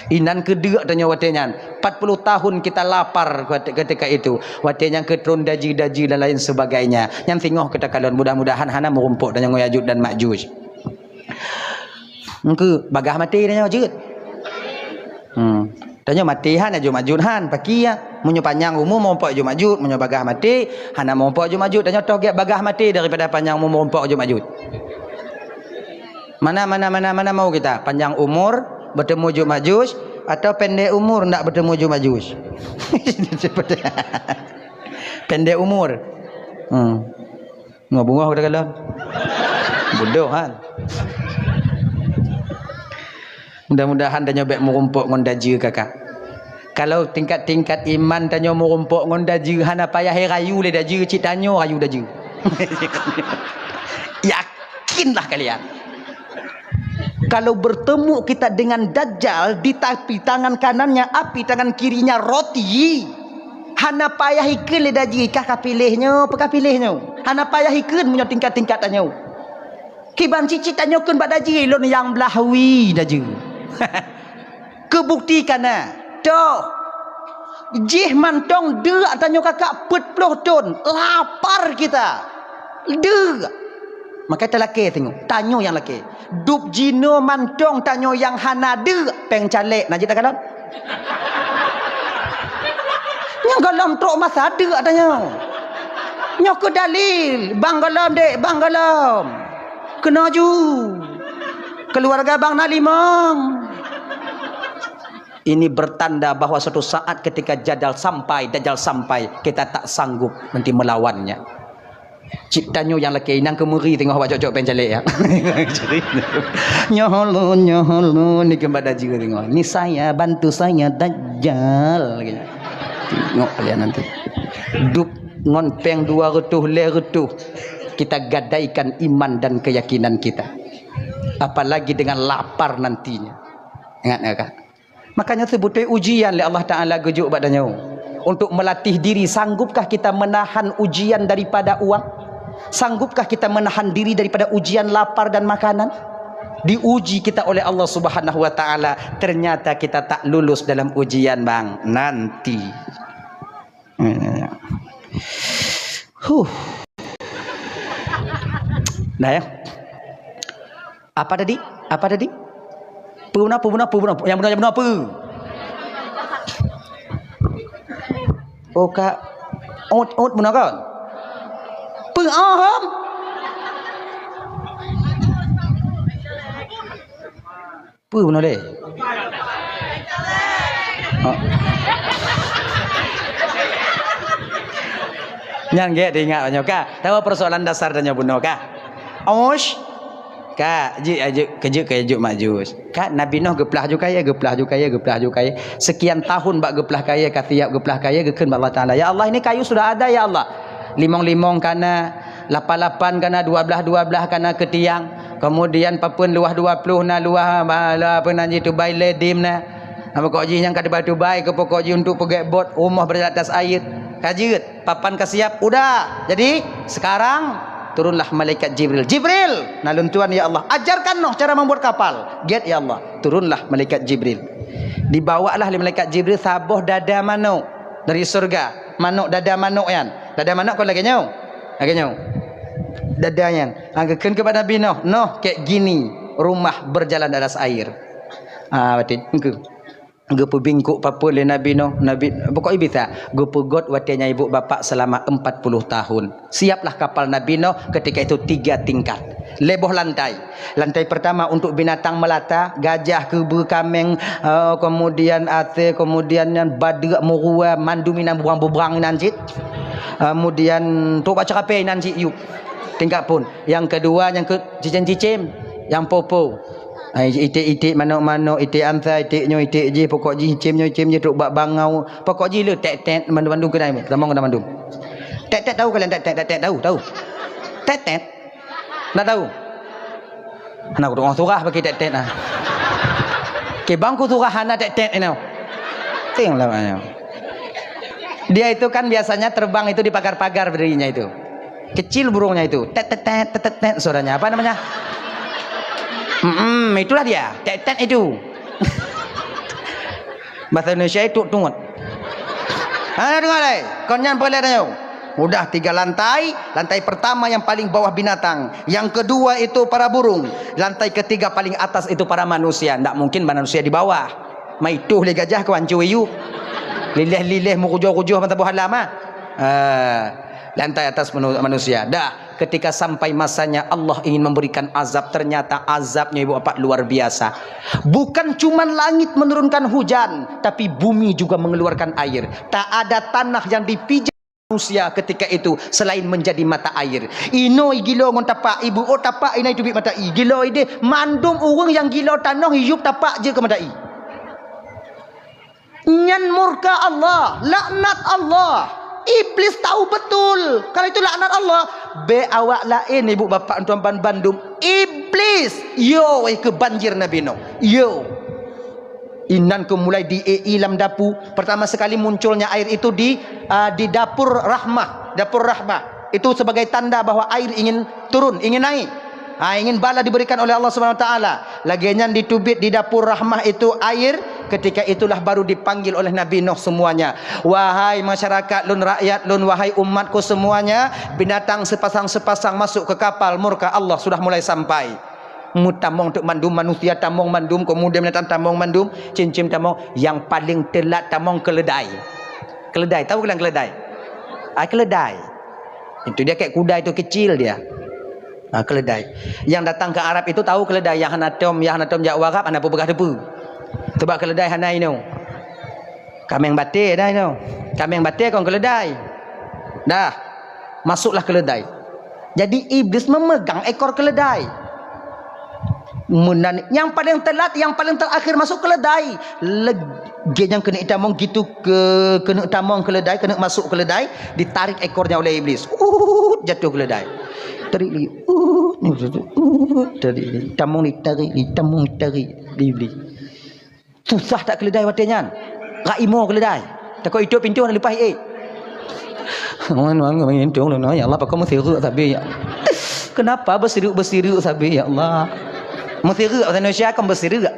Inan keudeuk tanyoe watée nyan. Empat puluh tahun kita lapar ketika itu. Watée nyan keutron daji-daji dan lain sebagainya. Nyan singoh kita kalon, mudah-mudahan hana meurumpok tanyoe ngon Ya'juj dan Ma'juj. Engkeu bagah maté tanyoe jeuet. Hmm. Tanyoe maté han, Ya'juj Ma'juj han, pakri ya. Meunyoe panyang umu meurumpok Ya'juj Ma'juj, meunyoe bagah maté hana meurumpok Ya'juj Ma'juj. Tanyoe toh gét bagah maté daripada panyang umu meurumpok Ya'juj Ma'juj. Mana, mana, mana, mana mau kita? Panjang umur, bertemu Ju'majuj, atau pendek umur, ndak bertemu Ju'majuj? Pendek umur. Hmm. Ngo bungoh kata kalon. Bodoh kan? Mudah-mudahan tanyoe bèk meurumpok ngon dajeue kakak. Kalau tingkat-tingkat iman tanyoe meurumpok ngon dajeue, hana payah rayu lé dajeue, cit tanyoe rayu dajeue. Yakinlah kalian. Kalau bertemu kita dengan Dajjal, di tapi tangan kanannya api, tangan kirinya roti, hana payah ikheun lé dajeue, kah ka piléh nyoe, peu ka piléh nyoe. Hana payah ikheun meunyoe tingkat-tingkat tanyoe. Kiban cicit tanyoe kheun bak dajeue, lôn nyang blah wie dajeue. Keubukti ka na. Toh. Jih mantong deuk tanyoe kakak peuet ploh thon. Lapar kita. Deuk. Maka talakée teungoh. Tanyoe nyang lakée. Dub jinoe mantong tanyoe nyang hana deuk. Péng calék na jih takalon. Nyang gohlom trok masa deuk tanyoe. Nyoe keuh dalil. Bang gohlom dek, bang gohlom. Keunoe ju. Keluarga bang na limong. Ini bertanda bahwa suatu saat ketika Dajjal sampai, Dajjal sampai, kita tak sanggup nanti melawannya. Cit tanyoe nyang lakée, inong keumeuri teungoh bak cok-cok péng calék ya. Nyoe lôn, nyoe lôn, ni keumbang dajeue teungoh. Ni saya, bantu saya, Dajjal. Tengok kalian nanti. Dub ngon péng dua reutôh, lhèe reutôh. Kita gadaikan iman dan keyakinan kita. Apalagi dengan lapar nantinya. Ingat ya, Kak? Makanya seubeutoe ujian lé Allah Ta'ala geujok bak tanyoe. Untuk melatih diri, sanggupkah kita menahan ujian daripada uang? Sanggupkah kita menahan diri daripada ujian lapar dan makanan? Diuji kita oleh Allah Subhanahu wa Ta'ala, ternyata kita tak lulus dalam ujian, bang. Nanti. Huh. Dah ya. Apa tadi? Apa tadi? Peue bunoe, peue bunoe, peue bunoe. Nyang bunoe, nyang bunoe peue? Oh, ka. Ot, ot bunoe kon? Peue, oh, hom? Peue bunoe lé? Oh. Nyang gét teuingat nyoe ka. Tahu persoalan dasar tanyoe bunoe ka? Osh. Ka, jeuet, jeuet, keu jeuet, keu jeuet mak jus. Ka, Nabi Nuh geuplah ju kayèe, geuplah ju kayèe, geuplah ju kayèe. Sekian tahun bak geuplah kayèe, ka siap geuplah kayèe, geukheun bak Allah Taala, "Ya Allah, ini kayu sudah ada, ya Allah. Limong-limong ka na, lapan-lapan ka na, dua blaih-dua blaih ka na keu tiang. Kemudian papeuen luwah dua ploh na, luwah, ma-, la-, apa nan jih, tubai lé dim na. Apa kok jih nyang ka tubai-tubai, keu pokok jih untuk peugèt bot, rumoh berjalan atas air." Ka jeuet. Papan ka siap, udah. Jadi, sekarang turunlah malaikat Jibril. "Jibril, na lôn tuan, ya Allah. Ajarkan noh cara membuat kapal." "Gét, ya Allah." Turunlah malaikat Jibril. Dibawalah lé malaikat Jibril saboh dada manok dari surga. Manok, dada manok nyan. Dada manok kon lagèe nyoe. Lagèe nyoe. Dada nyan. Ha, geukheun keu bak Nabi Nuh. "Nuh, kayak gini rumah berjalan atas air." Ha, betul. Engkau. Geupeubingkok papeuen lé Nabi Nuh, Nabi, pokok jih bisa, geupeugöt watèe nyan ibu bapak selama empat puluh tahun. Siaplah kapal Nabi Nuh ketika itu tiga tingkat. Lhèe boh lantai. Lantai pertama untuk binatang melata, gajah, keubeue, kaméng, eh, kemudian asèe, kemudian nyan badeuk, meurua, mandum inan bubrang-bubrang inan cit. Kemudian trok bak ceurapèe inan cit yub. Tingkat phôn. Nyang keudua, nyang keu cicém-cicém, nyang po-po. Ai, iték-iték manok-manok, iték ansa, iték nyoe, iték jih, pokok jih, cém nyoe, cém jih, trok bak bangau. Pokok jih le tét-tét, mandum-mandum keunai, tamong keunai mandum. Tét-tét tahu kalian, tét-tét, tét-tét tahu, tahu? Tét-tét? Ndak tahu? Hana kudeungoe surah bagi tét-tét nah. Kibang kusurah hana tét-tét inoe. Ting lah maknanya. Dia itu kan biasanya terbang itu di pagar-pagar berdirinya itu. Kecil burungnya itu, tet, tet, tet, tet, tet, tet, suaranya. Apa namanya? Hmm, itulah dia, tet, tet itu. Bahasa Indonesia itu tungut. Ha, dengar lai. Kon nyan peulét ayo. Udah tiga lantai, lantai pertama yang paling bawah binatang, yang kedua itu para burung, lantai ketiga paling atas itu para manusia. Ndak mungkin manusia di bawah. Maituh lé gajah keu hancô iyu. Lileh-lileh meukujoh-kujoh mata buah halam ah. Ah. Lantai atas manu-, manusia. Dah, ketika sampai masanya Allah ingin memberikan azab, ternyata azabnya, ibu bapak, luar biasa. Bukan cuma langit menurunkan hujan, tapi bumi juga mengeluarkan air. Tak ada tanah yang dipijak manusia ketika itu selain menjadi mata air. Inoe gilo ngon tapak, ibu, oh, tapak inoe teubiet mata ie. Gilo ideh, mandum ureuëng nyang gilo tanoh iyup tapak jeuet keu mata ie. Nyan murka Allah, laknat Allah. Iblis tahu betul kalau itu laknat Allah. Bèk awak laén, ibu bapak tuan ban bandum. Iblis, yo, eh, keu banjir Nabi Nuh. Yo. Inan keu mulai di-, i lam dapu. Pertama sekali munculnya air itu di, ah, di dapur rahmah. Dapur rahmah. Itu sebagai tanda bahwa air ingin turun, ingin naik. Ha, ingin bala diberikan oleh Allah Subhanahu Wa Taala. Lagèe nyan diteubiet di dapur rahmah itu air, ketika itulah baru dipanggil oleh Nabi Nuh semuanya. "Wahai masyarakat lôn, rakyat lôn, wahai umatku semuanya, binatang sepasang-sepasang masuk ke kapal, murka Allah sudah mulai sampai." Meutamong teuk mandum, manusia tamong mandum, kemudian binatang tamong mandum, cicém tamong, nyang paleng teulat tamong keuleudai. Keuleudai, tahu kalian keuleudai? Ah, keuleudai. Itu dia kayak kuda itu kecil dia. Ah, keuleudai. Yang datang ke Arab itu tahu keuleudai, yang hana tom, yang hana tom jak u Arab, hana peugah teupeu. Sebab keuleudai hana inoe. Kaméng batée dah inoe. Kaméng batée kon keuleudai. Dah. Masuklah keuleudai. Jadi Iblis memegang ekor keuleudai. Meunan, nyang paleng teulat, nyang paleng terakhir masuk keuleudai. Lagèe nyang keuneuk tamong gitu, ke, keuneuk tamong keuleudai, keuneuk masuk keuleudai, ditarik ekornya oleh Iblis. Uhut, jatuh keuleudai. Tarik lagi. Uhut, uhut, tarik lagi. Tamong ni, tarik ni, tamong ni, tarik ni, Iblis. Susah that keuleudai watèe nyan. Rak imoe keuleudai. Takot itôp pintoe hana leupah ék. Wan, wan, wan, untung lôn, ya Allah, pakon meusireuk sabe, ya. Kenapa bersireuk-bersireuk sabe, ya Allah? Meusireuk bahasa Indonesia kan bersireuk.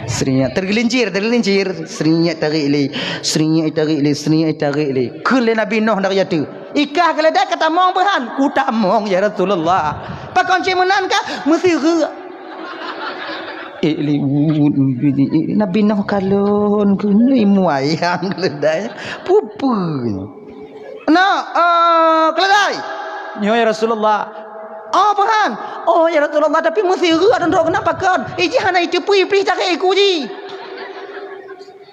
Serinyak tergelincir, tergelincir. Serinyak tarik lé, serinyak tarik lé, serinyak tarik lé. Kheun lé Nabi Nuh dari ateueh. Ikah keuleudai ka tamong peuhan? Kutamong, ya Rasulullah. Pakon cit meunan kah? Meusireuk. Eh, li-, Nabi Nuh kalon keunoe muayang keuleudai. Pupu. Nah, eh, keuleudai. Nyoe, ya Rasulullah. Oh, peuhan. Oh, ya Rasulullah, tapi meusireuk adon droe keunan pakon? Iji hana iteupeue Iblih tarék iku ji.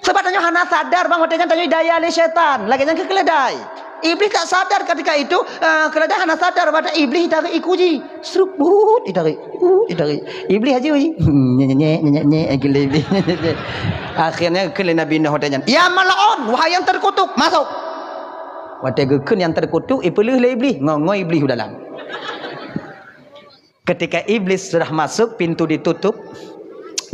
Sebab tanyoe hana sadar bang watèe nyan tanyoe daya lé syaitan. Lagèe nyan keu keuleudai. Iblih tak sadar ketika itu, eh, keuleudai hana sadar bak Iblih itarék iku ji. Sruk, but, itarék, but, itarék. Iblih aju ji. Nyek, nyek, nyek, nyek, nyek, eh, gila Iblih. Akhirnya kheun lé Nabi Nuh watèe nyan, "Ya mal'un, wahai yang terkutuk, masuk." Watèe geukheun yang terkutuk, ipeuleuh lé Iblih, ngoi-ngoi Iblih u dalam. Ketika Iblis sudah masuk, pintu ditutup,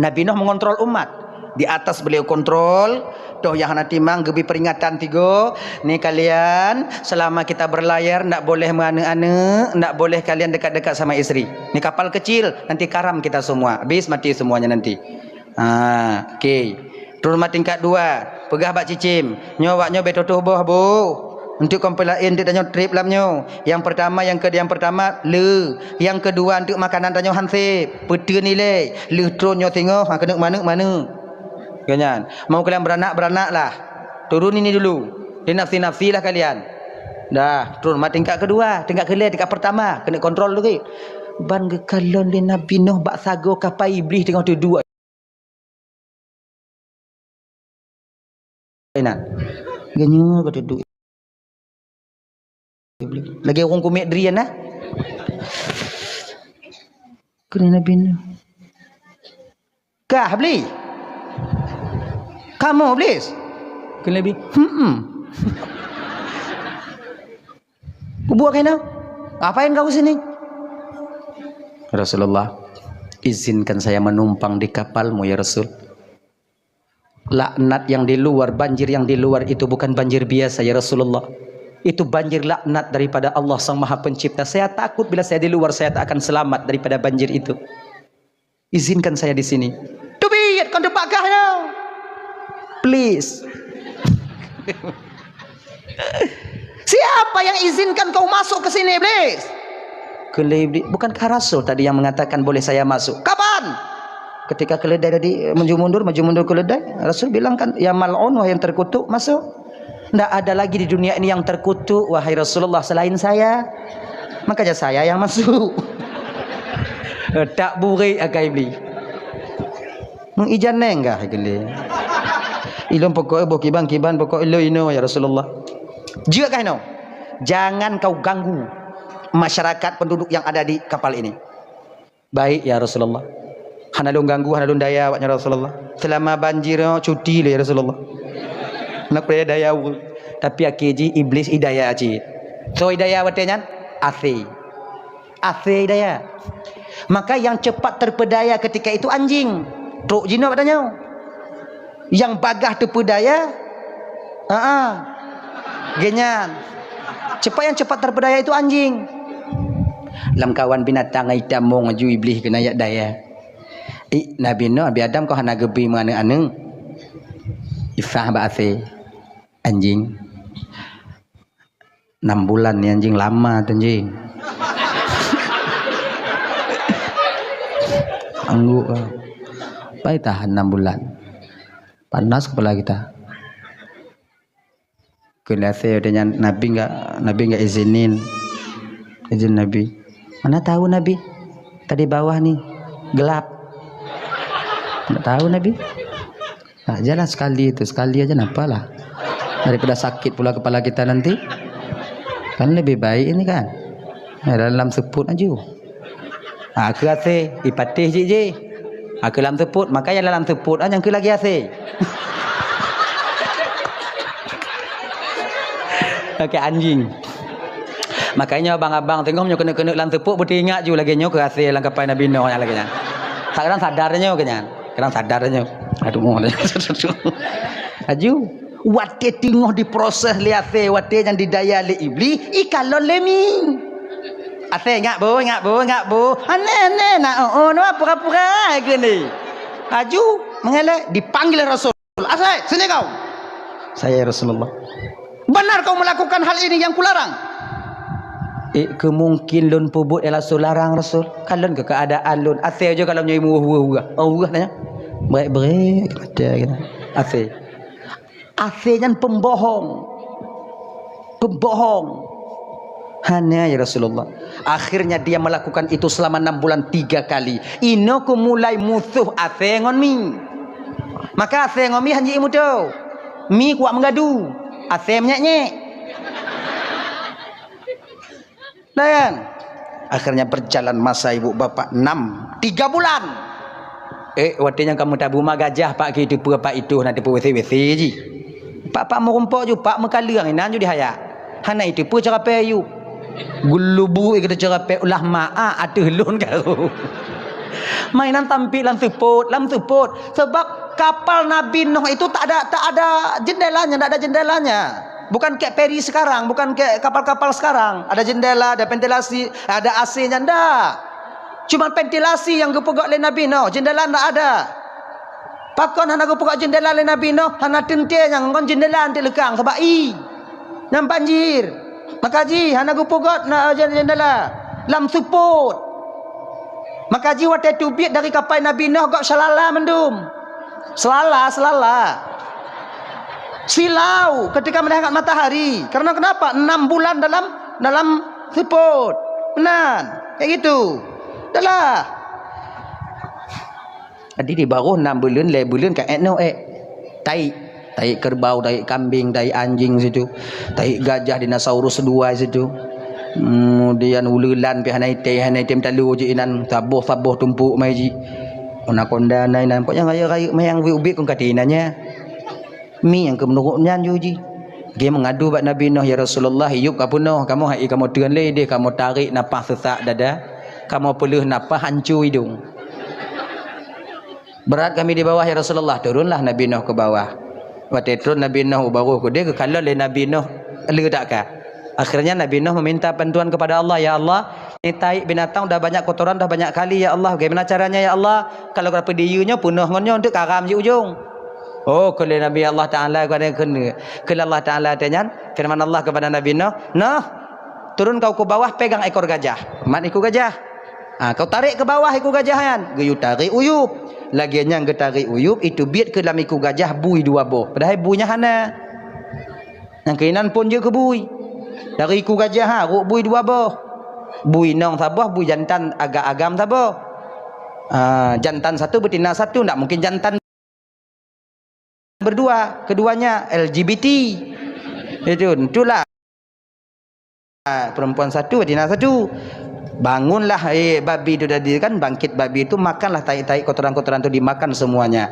Nabi Nuh mengontrol umat. Di atas beliau kontrol, toh nyang hana timang geubri peringatan tigo, "Ni kalian, selama kita berlayar, ndak boleh meuaneuk-aneuk, ndak boleh kalian dekat-dekat sama istri. Ni kapal kecil, nanti karam kita semua, habis mati semuanya nanti." Ha, oke. Trôn mat tingkat dua, peugah bak cicém, "Nyoe awak nyoe bèk tutoh boh, bu. Eunteuk kon peulaén, eunteuk tanyoe trép lam nyoe. Nyang peurtama, nyang keu-, nyang peurtama le. Nyang keudua, eunteuk makanan tanyoe han sép. Peuteun ilèe, lheueh trôn nyoe singoh, ha, keuneuk maneuk-maneuk." Keu nyan, mau kalian beranak, beranaklah. Turun ini dulu. Dinafsi-nafsilah kalian. Dah, trôn mat tingkat keudua, tingkat keulhèe, tingkat peurtama, keuneuk kontrol lagèe. Ban geukalon lé Nabi Nuh bak sagoe kapai Iblih teungoh teuduek. Inan. Geunyoe ka teuduek. Lagèe ureueng kumiek drien, nah. Kheun Nabi Nuh, "Kah, Iblih? Kamu, Iblis?" Kheun Nabi, "Hmm." Kubuat keunoe. "Ngapain kau ke sini?" "Rasulullah, izinkan saya menumpang di kapalmu, ya Rasul. Laknat yang di luar, banjir yang di luar itu bukan banjir biasa, ya Rasulullah. Itu banjir laknat daripada Allah Sang Maha Pencipta. Saya takut bila saya di luar, saya tak akan selamat daripada banjir itu. Izinkan saya di sini." "Teubiet, kon teupakah nyoe. Please." "Siapa yang izinkan kau masuk ke sini, Iblis?" Kheun lé Iblih, "Bukankah Rasul tadi yang mengatakan boleh saya masuk?" "Kapan?" "Ketika keuleudai tadi maju mundur, maju mundur keuleudai, Rasul bilang kan, 'Ya mal'un, wahai yang terkutuk, masuk.'" Ndak ada lagi di dunia ini yang terkutuk, wahai Rasulullah, selain saya. Makanya saya yang masuk. Tak burik akai Iblis. Meuijan neng kah geuh? Ilôn pokok boh kiban-kiban pokok ilôn inoe, ya Rasulullah. Jeuet kah inoe? Jangan kau ganggu masyarakat penduduk yang ada di kapal ini. Baik, ya Rasulullah. Hana lôn ganggu, hana lôn daya awaknyan, ya Rasulullah. Selama banjir nyoe cuti lé, ya Rasulullah. Hana daya-daya. Tapi akhé jih Iblis idaya cit. Soe idaya watée nyan? Asée. Asée idaya. Maka yang cepat terpedaya ketika itu anjing. Trok jinoe bak tanyoe. Nyang bagah teupeudaya, ha, geuhnyan. Cepat, yang cepat terpedaya itu anjing. Lamkawan binatang itam mong aju Iblih keuneuk jak daya. Ih, Nabi Nuh, Nabi Adam kok hana geubri meuaneuk-aneuk? Isah bak asée. Anjing. Enam bulan ni anjing lama tu anjing. Angguk ah. Pai tahan enam bulan. Panas kepala kita. Keuneuk asée udah nyan Nabi enggak, Nabi enggak izinin. Izin Nabi. Mana tahu Nabi? Tadi bawah ni gelap. Enggak tahu Nabi. Nah, jalan sekali itu, sekali aja nampalah. Daripada sakit pula kepala kita nanti. Kan lebih baik ini kan. Ya, dalam seput aju. Ha, keu asée, ipatéh jih jih. Ha, keu lam seput, makanya dalam seput, ha, nyang keu lagi asée. Okey, anjing. Makanya abang-abang tengok nyoe keuneuk-keuneuk lam seput, beuteuingat ju lagée nyoe keu asée lam kapai Nabi Nuh nyang lagée nyan. Kadang sadar nyoe keu nyan. Kadang sadar nyoe. Aduh, moh. Aju. Watée teungoh diproses lé asée, watée nyang didaya lé Iblih, ikalon lé mi. Asée, "Ingat bu, ingat bu, ingat bu." "Aneh, aneh, nak, oh, oh, nama pura-pura ke ni?" Aju, mengelak, dipanggil Rasul. "Asée, sini kau." "Saya, Rasulullah." "Benar kau melakukan hal ini yang kularang?" "Eh, kemungkin lôn peubuet nyang Rasul larang, Rasul. Kalon keu keuadaan lôn." Asée je kalau nyoe meuweuh-weuh, oh, weuh tanya. Brek-brek mata kita. Asée. Asée nyan pembohong. Pembohong. "Hana, ya Rasulullah." Akhirnya dia melakukan itu selama enam bulan tiga kali. Inoe keu mulai musuh asée ngon mi. Maka asée ngon mi hanjeuet muto. Mi kuat meugadu. Asée menyek-nyek. Layan. Akhirnya berjalan masa ibu bapak enam, tiga bulan. Eh, watée nyang kamoe tabu ma gajah pak ki teupeu pak itu na teupeu wese-wese ji. Pak-pak meurumpok ju, pak meukaleueng inan ju dihayat. Hana itu peu cara payup. Geulubu ikeu cara payup ulah maa ateueh lôn karo. Mainan tampik lam seupôt, lam seupôt. Sebab kapal Nabi Nuh itu tak ada, tak ada jendelanya, tak ada jendelanya. Bukan kayak feri sekarang, bukan kayak kapal-kapal sekarang. Ada jendela, ada ventilasi, ada A C-nya, ndak. Cuma ventilasi yang geupeugok lé Nabi Nuh, jendela ndak ada. Pakon hana geupeugok jendela lé Nabi Nuh, hana teuntée nyang ngon jendela anti leukang sabab i. Nyang banjir. Maka jih hana geupeugok na jendela lam seupôt. Maka jih watée teubiet dari kapai Nabi Nuh gok seulala mandum. Seulala, seulala. Silau ketika melihat matahari. Karena kenapa? Enam bulan dalam, dalam seupôt. Meunan. Kayak gitu. Dah lah. Jadi di baroh enam buleuen, lhée buleuen ka ék nyoe ék. Taék. Taék kerbau, taék kambing, taék anjing situ. Taék gajah, dinosaurus dua situ. Kemudian uleulan pih hana item, hana item talu jih inan, saboh-saboh tumpuk mai jih. Anakonda na inan, pokoknya rayeuk-rayeuk manyang ubit-ubit kon ka inan nyan. Mi nyang keu meunurot nyan ju jih. Geuh meungadu bak Nabi Nuh, "Ya Rasulullah, yup ka peunoh, kamoe hai kamoe teun lé deh, kamoe tarék nafah seusak dada, kamoe peuleueh nafah hanco idong." "Berat kami di bawah, ya Rasulullah." Turunlah Nabi Nuh ke bawah. Watée turun Nabi Nuh u baroh keudeh, geukalon lé Nabi Nuh le dak ka. Akhirnya Nabi Nuh meminta bantuan kepada Allah, "Ya Allah, ini taék binatang udah banyak kotoran, udah banyak kali, ya Allah. Bagaimana caranya, ya Allah? Kalau ka peudiyeu nyoe peunoh ngon nyoe, untuk karam ji ujong." Oh, keu lé Nabi Allah Taala, keu lé Allah Taala teuh nyan, firman Allah kepada Nabi Nuh, "Nuh, turun kau ke bawah, pegang ekor gajah." Mat ikeu gajah. Ha, kau tarék ke bawah ikeu gajah nyan. Geuyue tarék uyup. Lagée nyang geutarék uyup, itu biet keu lam ikeu gajah bui dua boh. Padahai bui nyan hana. Nyang keunan phon jeuet keu bui. Dari iku gajah, ha, rot bui dua boh. Bui inong saboh, bui jantan agam-agam saboh. Ah, jantan satu, betina satu, ndak mungkin jantan berdua, keduanya L G B T. Itu, itulah. Perempuan satu, betina satu. Bangunlah, eh, babi itu tadi kan, bangkit babi itu, makanlah tahi-tahi, kotoran-kotoran itu dimakan semuanya.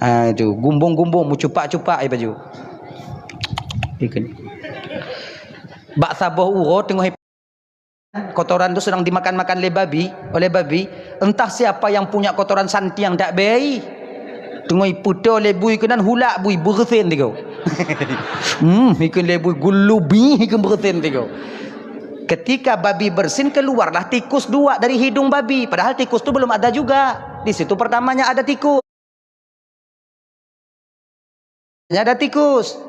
Ah, itu, gumbong-gumbong, meucupak-cupak, eh, baju. Ikut. Bak saboh uroe teungoh kotoran tu sedang dimakan-makan oleh babi, oleh babi. Entah siapa yang punya kotoran santiang dak bei. Teungoh iputo lé bui keunan, hulak bui, beureusen tigo. Hmm, ikun lé bui gulubi, ikun beureusen tigo. Ketika babi bersin, keluarlah tikus dua dari hidung babi. Padahal tikus tu belum ada juga. Di situ pertamanya ada tikus. Ada tikus.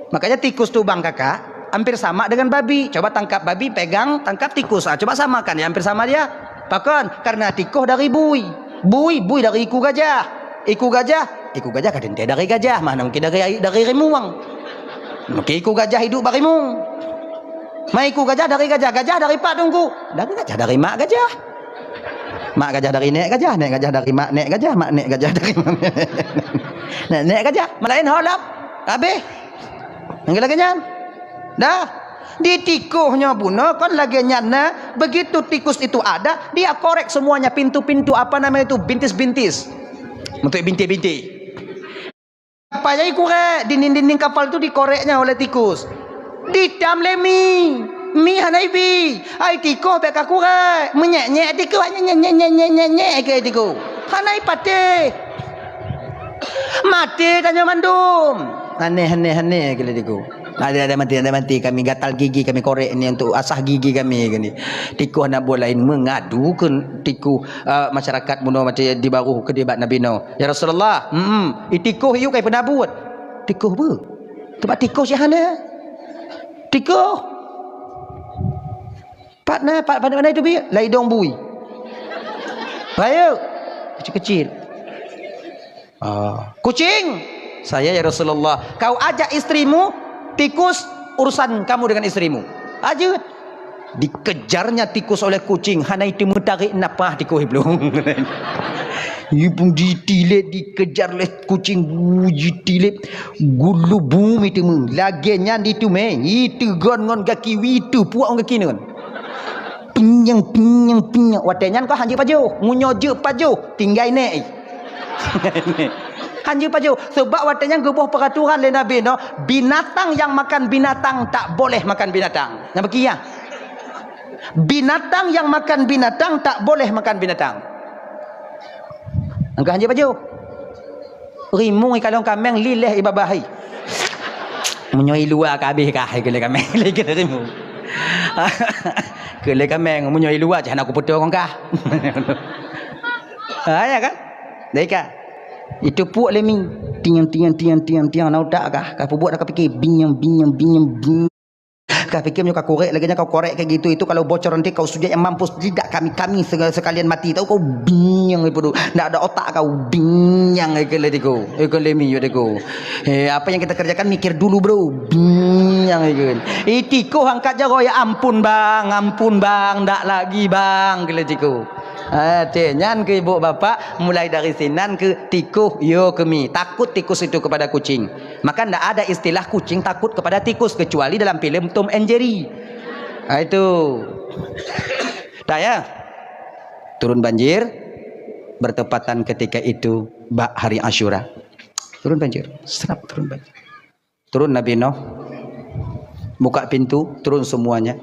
Makanya tikus tu bang kakak, hampir sama dengan babi. Coba tangkap babi, pegang, tangkap tikus. Ah, coba samakan, ya hampir sama dia. Pakon? Karena tikus dari bui. Bui, bui dari iku gajah. Iku gajah, iku gajah kadang dari gajah, mana mungkin dari, dari rimueng. Mungkin iku gajah hidup bak rimueng. Ma iku gajah dari gajah, gajah dari pat dungku. Dari gajah dari mak gajah. Mak gajah dari nek gajah, nek gajah dari mak nek gajah, mak nek gajah dari mak nek, nek gajah. Malain ho lom. Habis. Nyang lagèe nyan. Dah. Di tikus nyoe bunoe kon lagèe nyan na. Begitu tikus itu ada, dia korek semuanya, pintu-pintu, apa namanya itu, bintis-bintis. Untuk bintis-bintis. Apa jadi kurek? Dinding-dinding kapal tu dikoreknya oleh tikus. Ditam lé mi. Mi hana ibi. Ai tikus bèk ka kurek. Menyek-nyek tikus, nyek, nyek, nyek, nyek, nyek, nyek, nyek, ke tikus. Hana ipatéh. Maté tanyoe mandum. Aneh, aneh, aneh, keu tikus. Ada, ada mati, ada mati. Kami gatal gigi, kami korek ni untuk asah gigi kami, kini. Tikus hana buet lain mengadu ke tikus, eh, masyarakat bunoe maté di Baruh keudéh bak Nabi Noh. "Ya Rasulullah, hmm, i tikus yue kai peuna buet." "Tikus beu?" "Teuma tikus nyang hana." "Tikus." "Pat na, pat, pat na itu bi? Lai dong bui." "Rayeuk." Kecil-kecil. Ah. "Kucing." "Saya, ya Rasulullah." "Kau ajak istrimu, tikus, urusan kamu dengan istrimu." Ajeut. Dikejarnya tikus oleh kucing, hana itu meutarek napah tikus iblong. Ipun jitilek, dikejar lé kucing, wu, jitilek, gulubu mi teumé. Lagèe nyan diteumé, iteugon ngon gaki, wi teupuak ngon gaki nyan. Pinyang, pinyang, pinyang. Watèe nyan kah hanjeuet pajoh. Meunyoe jeuet pajoh, tinggai nèk. Hanjeuet pajoh. Sebab watèe nyan geuboh peraturan lé Nabi Noh, binatang yang makan binatang tak boleh makan binatang. Nyang beukiah. Binatang yang makan binatang tak boleh makan binatang. Angka hanjeuet pajoh. Rimueng ikalon kaméng lileh ibabah hai. Meunyoe i luwa ka habéh kah, keu lé kaméng, lé keu lé rimueng. Keu lé kaméng, meunyoe i luwa cah hana kupeutoe ngon kah. Ha, ya kan? Dai ka. Itu puak lé mi. Tiang, tiang, tiang, tiang, tiang, na utak kah? Ka peubuet dah ka pike. Binyang, binyang, binyang, binyang. Ka pike meunyoe ka korek lagèe nyan, kau korek kayak gitu, itu kalau bocor nanti kau sujud yang mampus, tidak kami, kami se-, sekalian mati. Tahu kau binyang itu tu. Ndak ada otak kau, binyang ikeu lé tikus. Ikeu lé mi, ya tikus. Eh, apa yang kita kerjakan mikir dulu, bro. Binyang ikeu. Ih, tikus angkat jaroe, "Ya ampun, Bang, ampun, Bang, ndak lagi, Bang," keu lé tikus. Ah, teh, nyan keu ibu bapak, mulai dari sinan keu tikus, yo keu mi. Takut tikus itu kepada kucing. Maka ndak ada istilah kucing takut kepada tikus kecuali dalam filem Tom and Jerry. Ah, itu. Dah ya. Turun banjir bertepatan ketika itu bak hari Asyura. Turun banjir, serap turun banjir. Turun Nabi Nuh, buka pintu, turun semuanya.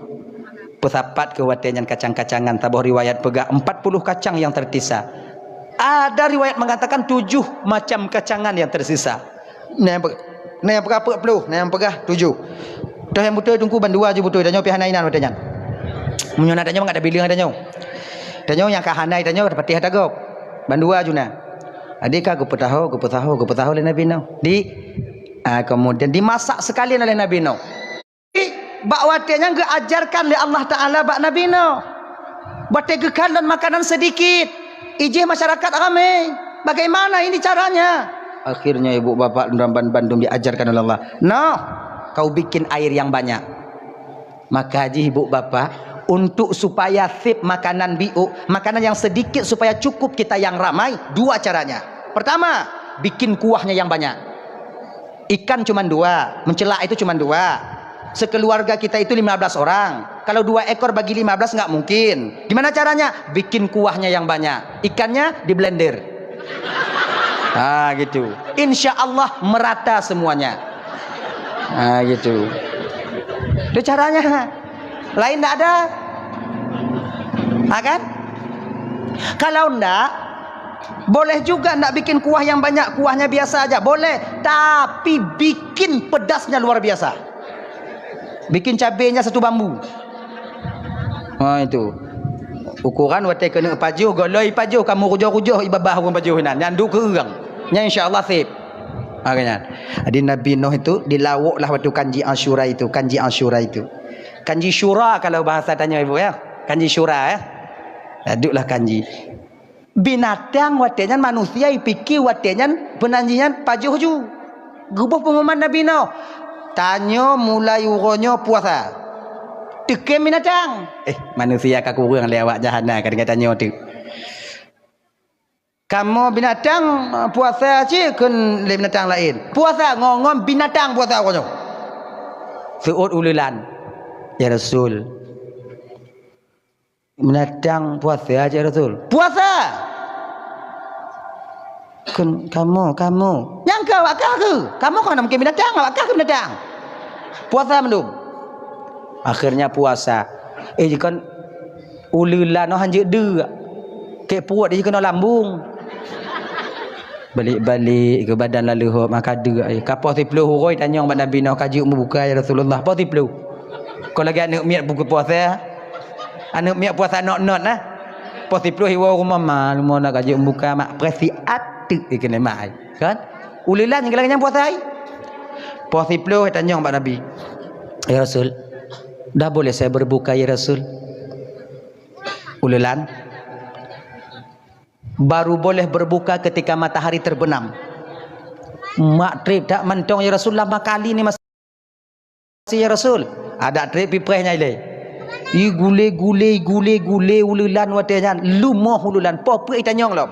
Peusapat keu watèe nyan kacang-kacangan, saboh riwayat peugah empat puluh kacang yang tersisa. Ada riwayat mengatakan tujuh macam kacangan yang tersisa. Nah, yang pe-, nah, yang peugah empat puluh, nah, yang peugah tujuh. Toh nyang beutôi teungku, bandua ju beutôi, tanyoe pih hana inan watèe nyan. Meunyoe na tanyoe, ngat tabileung tanyoe. Tanyoe nyang ka hana tanyoe, patéh ata gob. Bandua ju na. Jadi ka geupeutaho, geupeutaho, geupeutaho lé Nabi Nuh. Di Ah, kemudian dimasak sekalian oleh Nabi Nuh. Bak watèe nyan geuajarkan lé Allah Taala bak Nabi Nuh. Watèe geukalon makanan sedikit, ijih masyarakat ramé. Bagaimana ini caranya? Akhirnya ibu bapak dan ban-, bandum diajarkan oleh Allah. Nuh, Kau bikin air yang banyak. Maka jih ibu bapa, untuk supaya sip makanan biôk, makanan yang sedikit supaya cukup kita yang ramai, dua caranya. Pertama, bikin kuahnya yang banyak. Ikan cuma dua, mencelak itu cuma dua. Sekeluarga kita itu lima belas orang. Kalau dua ekor bagi lima belas nggak mungkin. Gimana caranya? Bikin kuahnya yang banyak. Ikannya di blender. Ah, gitu. Insya Allah merata semuanya. Ah, gitu. Itu caranya. Lain ndak ada. Ha, kan? Kalau ndak, boleh juga ndak bikin kuah yang banyak, kuahnya biasa aja. Boleh, tapi bikin pedasnya luar biasa. Bikin cabenya satu bambu. Ha, itu. Ukuran watèe keuneuk pajoh, golom pajoh, kamoe rujoh-rujoh i babah ureueng pajoh inan. Nyan duek keu ureueng. Nyan insya Allah sip. Ha, nyan. Jadi Nabi Nuh itu dilawoklah watèe kanji Asyura itu, kanji Asyura itu. Kanji syura kalau bahasa tanyoe ibu ya. Kanji syura ya. Dueklah kanji. Binatang watèe nyan manusia ipike watèe nyan peunan jih nyan pajoh ju. Geuboh peunguman Nabi Nuh, "Tanyoe mulai uroe nyoe puasa." Teukem binatang. Eh, manusia ka kureueng lé awak jahana ka deungon tanyoe tu. Kamoe binatang puasa cit kheun lé binatang laén. Puasa ngon-ngon binatang puasa uroe nyoe. Seuôt uleulan. Ya Rasul, binatang puasa aja Rasul. Puasa! Kheun kamoe, kamoe. Nyang keu awak kah keu? Kamoe kon mungken binatang, awak kah keu binatang. Puasa mandum. Akhirnya puasa. Eh, jikon uleulan oh hanjeuet deuek. Kek puet jikon lambung. Balik-balik ke badan lalu hop maka deuek. Eh, ka poh siplôh uroe tanyong bak Nabi Nuh ka jeuet meubuka ya Rasulullah. Poh siplôh. Kon lagèe aneuk miet buka puasa. Aneuk miet puasa not-not nah. Poh siplôh iwoe rumoh ma, rumoh na ka jeuet meubuka mak presi ateuk dikeue mak ai. Kan? Uleulan nyang lagèe nyan puasa ai. Poh siplôh tanyong bak Nabi. Ya Rasul, dah boleh saya berbuka ya Rasul? Uleulan. Baru boleh berbuka ketika matahari terbenam. Mak trép that mantong ya Rasul, lama kali ni mas- Ya Rasul, adak trép pipreh nyang ilée. I gulé-gulé, i gulé-gulé uleulan watée nyan, leumoh uleulan, poh peuet itanyong lom.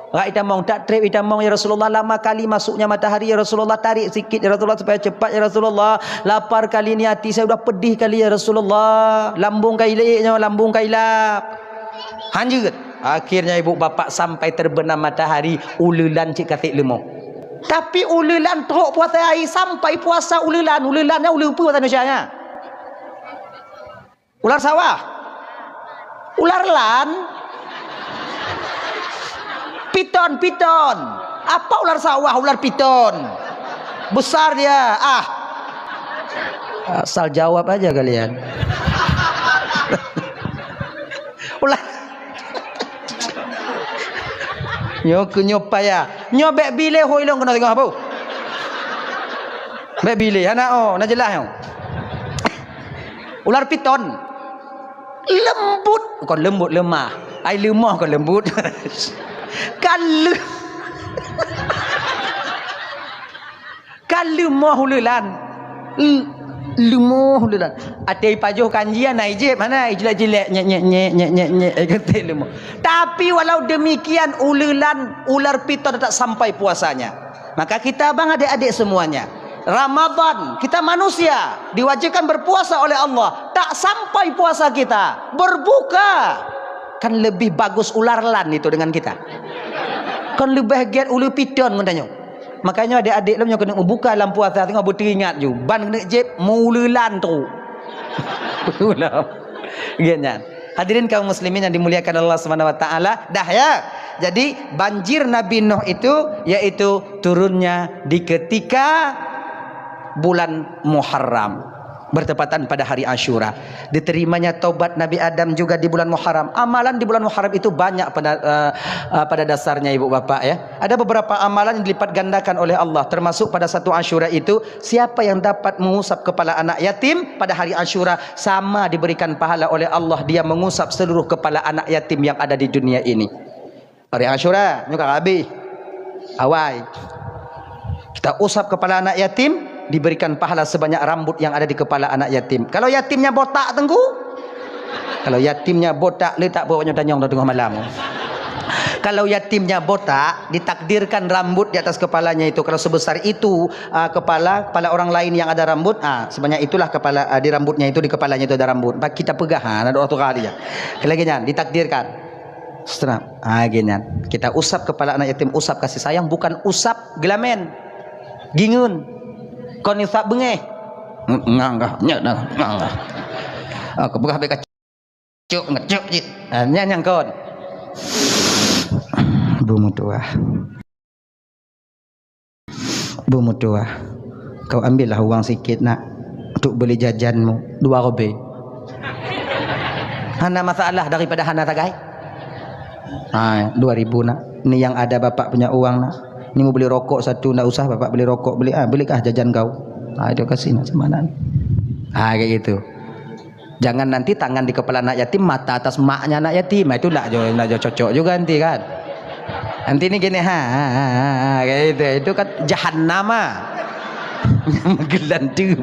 Rak itamong, tak trép itamong, "Ya Rasulullah, lama kali masuknya matahari, ya Rasulullah, tarik sikit, ya Rasulullah, supaya cepat, ya Rasulullah. Lapar kali ni hati saya, udah pedih kali, ya Rasulullah. Lambung ka ilée nyoe, lambung ka ilap." Hanjeuet. Akhirnya ibu bapak sampai terbenam matahari, uleulan cit ka sép leumoh. Tapi uleulan trok puasa ai sampai puasa uleulan, uleulan nyan uleue peue bahasa Indonesia nya? Ular sawah. Ular lan. Piton, piton. Apa ular sawah, ular piton? Besar dia. Ah. Asal jawab aja kalian. Ular. Nyoe keu nyoe payah. Nyoe bék bilé ho ilong keunoe singoh abu. Bék bilé hana oh, na jeulaih nyoe. Ular piton. Leumbut, kon leumbut, leumah. Ai leumoh kon leumbut. Ka leu- Ka leumoh uleulan. L-, leumoh uleulan. Até ipajoh kanji na ijép, hana ijilek-jilek, nyek, nyek, nyek, eh, keutek leumoh. Tapi walau demikian, uleulan, ular piton tetap sampai puasanya. Maka kita, bang, adik-adik semuanya, Ramadan, kita manusia, diwajibkan berpuasa oleh Allah. Tak sampai puasa kita, berbuka. Kan lebih bagus ular lan itu dengan kita. Kan lebih gét uleue piton ngon tanyoe. Makanya adik-adik lom nyoe keuneuk meubuka lam puasa singoh beuteuingat ju. Ban keuneuk jép meuleulan tu. Ulam. Gét nyan. Hadirin kaum muslimin yang dimuliakan Allah Subhanahu wa taala, dah ya. Jadi banjir Nabi Nuh itu yaitu turunnya di ketika bulan Muharram. Bertepatan pada hari Asyura. Diterimanya taubat Nabi Adam juga di bulan Muharram. Amalan di bulan Muharram itu banyak pada, eh, eh, pada dasarnya, ibu bapak, ya. Ada beberapa amalan yang dilipat gandakan oleh Allah, termasuk pada satu Asyura itu, siapa yang dapat mengusap kepala anak yatim pada hari Asyura, sama diberikan pahala oleh Allah dia mengusap seluruh kepala anak yatim yang ada di dunia ini. Hari Asyura nyoe ka habéh. Awai. Kita usap kepala anak yatim, diberikan pahala sebanyak rambut yang ada di kepala anak yatim. Kalau yatimnya botak, Teungku? Kalau yatimnya botak, le tak buat nyoe tanyong dah tengah malam. Kalau yatimnya botak, ditakdirkan rambut di atas kepalanya itu, kalau sebesar itu, ah, kepala, kepala orang lain yang ada rambut, ah, sebanyak itulah kepala, ah, di rambutnya itu, di kepalanya itu ada rambut. Bak kita peugah, ha, na doa tu kali ya. Lagi nyan, ditakdirkan. Seterang. Ha, lagi nyan. Kita usap kepala anak yatim, usap kasih sayang, bukan usap gelamen. Gingeun. Kon isap beungéh. Nganggah, nyak dah, nganggah. Ah, kepeugah bèk kacok, ngecok cit. Ah, nyan nyang kon. Bumeutuah. Bumeutuah. Kau ambillah uang sikit, nak, untuk beli jajanmu. Dua rubèe. Hana masalah daripada hana sagai. Ha, dua ribu, nak. Ni yang ada bapak punya uang, nak. Ni mau beli rokok satu, ndak usah bapak beli rokok, beli, ah, beli kah jajan kau. Ha, itu kasih nak sama anak. Ha, kayak gitu. Jangan nanti tangan di kepala anak yatim, mata atas maknya anak yatim. Ha, itu ndak jo, ndak jo cocok juga nanti kan. Nanti ni gini, ha, ha, ha, ha, kayak gitu. Itu kan jahannam ah. Meugelandu.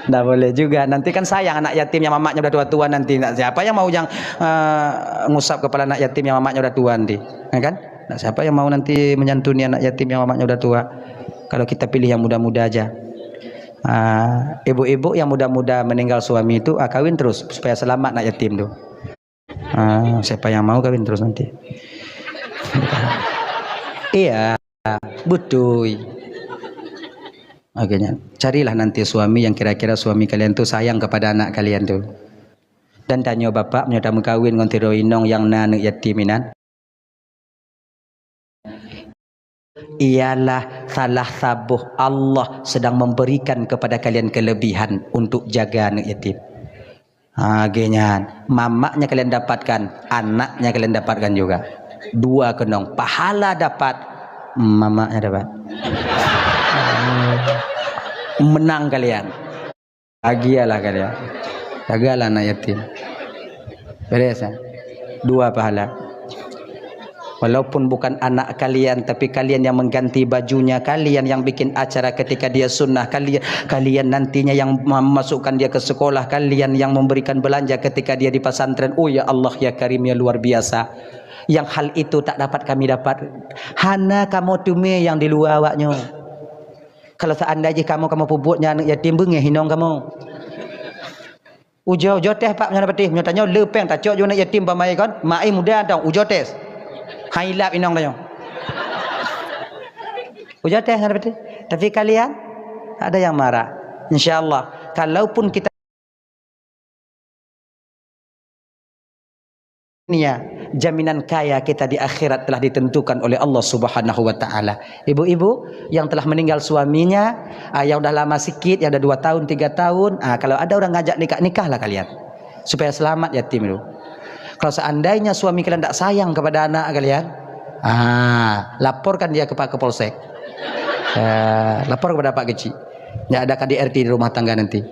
Ndak boleh juga. Nanti kan sayang anak yatim yang mamaknya udah tua-tua nanti. Nak siapa yang mau yang, eh, ngusap kepala anak yatim yang mamaknya udah tua nanti? Ya kan? Nak siapa yang mau nanti menyantuni anak yatim yang mamaknya udah tua? Kalau kita pilih yang muda-muda aja. Ah, ibu-ibu yang muda-muda meninggal suami itu, ah, kawin terus supaya selamat anak yatim tu. Ah, siapa yang mau kawin terus nanti? Iya, betul. Oke, nyan. Carilah nanti suami yang kira-kira suami kalian tu sayang kepada anak kalian tu. Dan tanyoe bapak, meunyoe tameukawen ngon sidroe inong nyang na aneuk yatim inan, ialah salah saboh Allah sedang memberikan kepada kalian kelebihan untuk jaga aneuk yatim. Ha, lagèe nyan, mamaknya kalian dapatkan, anaknya kalian dapatkan juga. Dua keunong, pahala dapat, mamaknya dapat. Menang kalian. Bahagialah kalian. Jagalah anak yatim. Beres, ya? Dua pahala. Walaupun bukan anak kalian, tapi kalian yang mengganti bajunya, kalian yang bikin acara ketika dia sunnah, kalian, kalian nantinya yang memasukkan dia ke sekolah, kalian yang memberikan belanja ketika dia di pesantren. Oh ya Allah, ya Karim, ya luar biasa. Yang hal itu tak dapat kami dapat. Hana kamoe teumé nyang di luwa awaknyoe. Kalau seandai jih kamoe, kamoe peubuet nyan aneuk yatim, beungéh inong kamoe. Ujoe, ujoe teh, Pak, nyoe na peutih. Nyoe tanyoe le péng tacok ju aneuk yatim bak maé kon, maé muda tong, ujoe teh. Hai lap inong tanyoe. Ujoe teh nyoe na peutih. Tapi kalian, ada yang marah. Insya Allah, kalaupun kita dunia, jaminan kaya kita di akhirat telah ditentukan oleh Allah Subhanahu wa Ta'ala. Ibu-ibu yang telah meninggal suaminya, ah, yang udah lama sikit, yang udah dua tahun, tiga tahun, ah, kalau ada orang ngajak nikah, nikahlah kalian. Supaya selamat yatim itu. Kalau seandainya suami kalian tak sayang kepada anak kalian, ah, laporkan dia ke Pak Kapolsek. Ah, lapor kepada Pak Kecik. Ya, ada K D R T di rumah tangga nanti.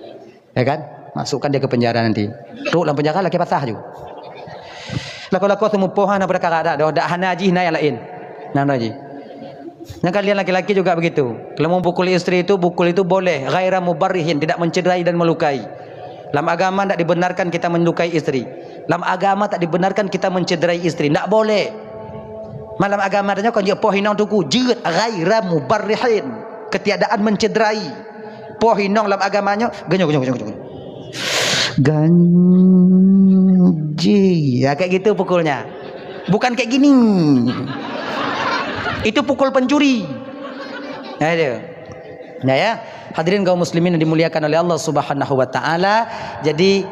Ya kan? Masukkan dia ke penjara nanti. Trok lam penjara lagi patah juga. Lakoe-lakoe seumupoh hana beurakarat dak doh, dak hana jih na nyang laén. Nah, nah jih. Nyang kalian laki-laki juga begitu. Kalau mau pukul istri itu, pukul itu boleh, ghaira mubarrihin, tidak mencederai dan melukai. Lam agama tak dibenarkan kita melukai istri. Lam agama tak dibenarkan kita mencederai istri. Tak boleh. Malam agama tanya kau jeuet poh inong tuku, jeuet ghaira mubarrihin. Ketiadaan mencederai. Poh inong lam agama nyoe, genyok, genyok, genyok, genyok. Ganji. Ya, kayak gitu pukulnya. Bukan kayak gini. Itu pukul pencuri. Nah, itu. Nah, ya. Hadirin kaum muslimin yang dimuliakan oleh Allah Subhanahu wa Ta'ala. Jadi,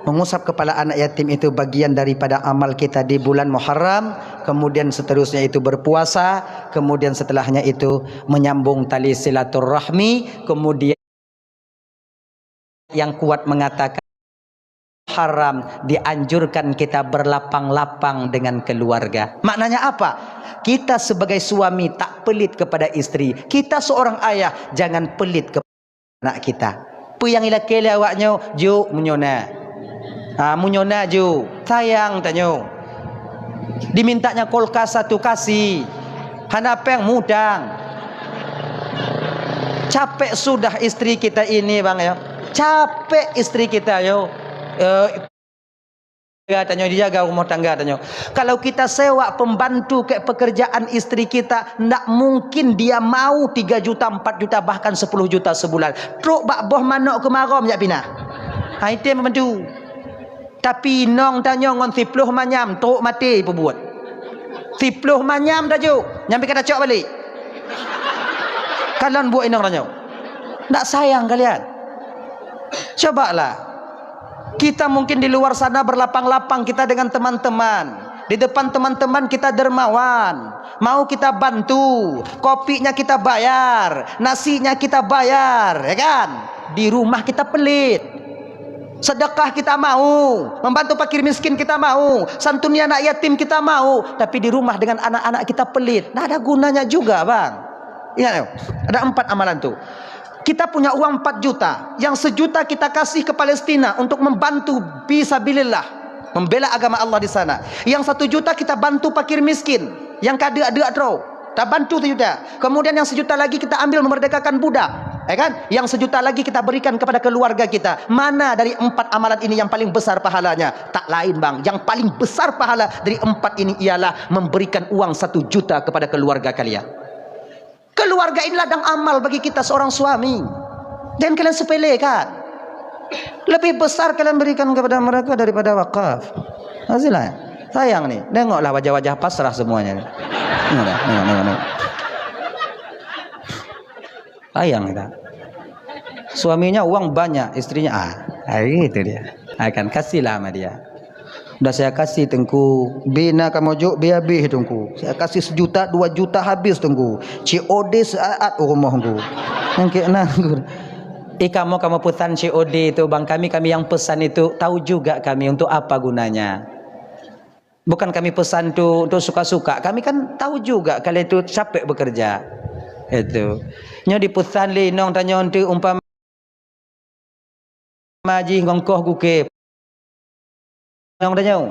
mengusap kepala anak yatim itu bagian daripada amal kita di bulan Muharram. Kemudian seterusnya itu berpuasa. Kemudian setelahnya itu menyambung tali silaturahmi. Kemudian yang kuat mengatakan haram, dianjurkan kita berlapang-lapang dengan keluarga. Maknanya apa? Kita sebagai suami tak pelit kepada istri. Kita seorang ayah jangan pelit kepada anak kita. Peue nyang ilakée lé awaknyoe, jok meunyoe na. Ha, meunyoe na jok, sayang tanyoe. Dimintanya kulkas satu kasih. Hana péng mutang. Capek sudah istri kita ini, Bang, ya. Capek istri kita, yo. Eh, tanyoe, dijaga rumah tangga tanyoe. Kalau kita sewa pembantu keu pekerjaan istri kita, ndak mungkin dia mau tiga juta, empat juta, bahkan sepuluh juta sebulan. Trok bak boh manok keumarom jak pinah. Ha, itu yang membantu. Tapi inong tanyoe ngon siploh manyam trok maté peubuet. Siploh manyam tajuk, nyang pih ka tacok balik. Kalon buet inong tanyoe. Ndak sayang kalian? Cobalah. Kita mungkin di luar sana berlapang-lapang kita dengan teman-teman. Di depan teman-teman kita dermawan. Mau kita bantu. Kopinya kita bayar. Nasinya kita bayar. Ya kan? Di rumah kita pelit. Sedekah kita mau, membantu fakir miskin kita mau, santuni anak yatim kita mau, tapi di rumah dengan anak-anak kita pelit. Nah, ada gunanya juga, Bang. Ingat, yo, ada empat amalan tu. Kita punya uang empat juta, yang sejuta kita kasih ke Palestina untuk membantu fisabilillah, membela agama Allah di sana. Yang satu juta kita bantu fakir miskin, yang ka deuk-deuk droe. Tabantu sejuta. Kemudian yang sejuta lagi kita ambil memerdekakan budak. Ya kan? Yang sejuta lagi kita berikan kepada keluarga kita. Mana dari empat amalan ini yang paling besar pahalanya? Tak lain, Bang. Yang paling besar pahala dari empat ini ialah memberikan uang satu juta kepada keluarga kalian. Keluarga ini ladang amal bagi kita seorang suami. Jangan kalian sepelekan. Lebih besar kalian berikan kepada mereka daripada wakaf. Hasilnya, sayang ni. Tengoklah wajah-wajah pasrah semuanya ni. Tengoklah, tengok, tengok, tengok. Sayang kita. Suaminya uang banyak, istrinya, ah, ah, gitu dia. Akan kasihlah sama dia. Dah saya kasih, Teungku. Bina kamoe jok, bia habéh, Teungku. Saya kasih sejuta, dua juta habis, Teungku. C O D saat u rumoh, Teungku. Nangkek nanggur. Eh, kamu, kamu pesan C O D itu, Bang. Kami, kami yang pesan itu, tahu juga kami untuk apa gunanya. Bukan kami pesan tu untuk suka-suka. Kami kan tahu juga kalian tu capek bekerja. Itu. Nyoe dipesan lé inong tanyoe tu umpama jih ngon koh gukée. Inong tanyoe.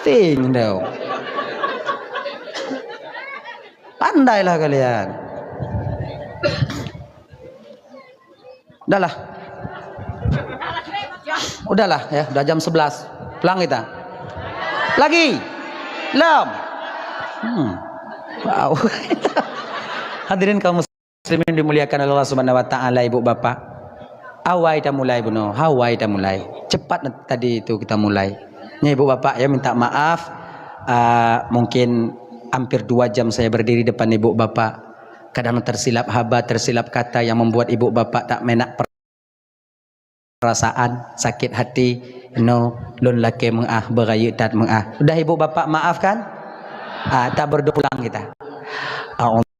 Ting dong. Pandailah kalian. Udahlah. Udahlah ya, udah jam sebelas. Pulang kita. Lagi. Lom. Hmm. Wow. Hadirin kaum muslimin dimuliakan oleh Allah Subhanahu wa taala, ibu bapak. Awai tamulai bunoe, awai tamulai. Cepat tadi itu kita mulai. Nya ibu bapak ya, minta maaf, ah, mungkin hampir dua jam saya berdiri depan ibu bapak. Kadang tersilap haba, tersilap kata yang membuat ibu bapak tak menak perasaan, sakit hati. No, lôn lakée meuah, beurayeuk that meuah. Udah ibu bapak maafkan? Ah, ta berdoa pulang kita. A'udzu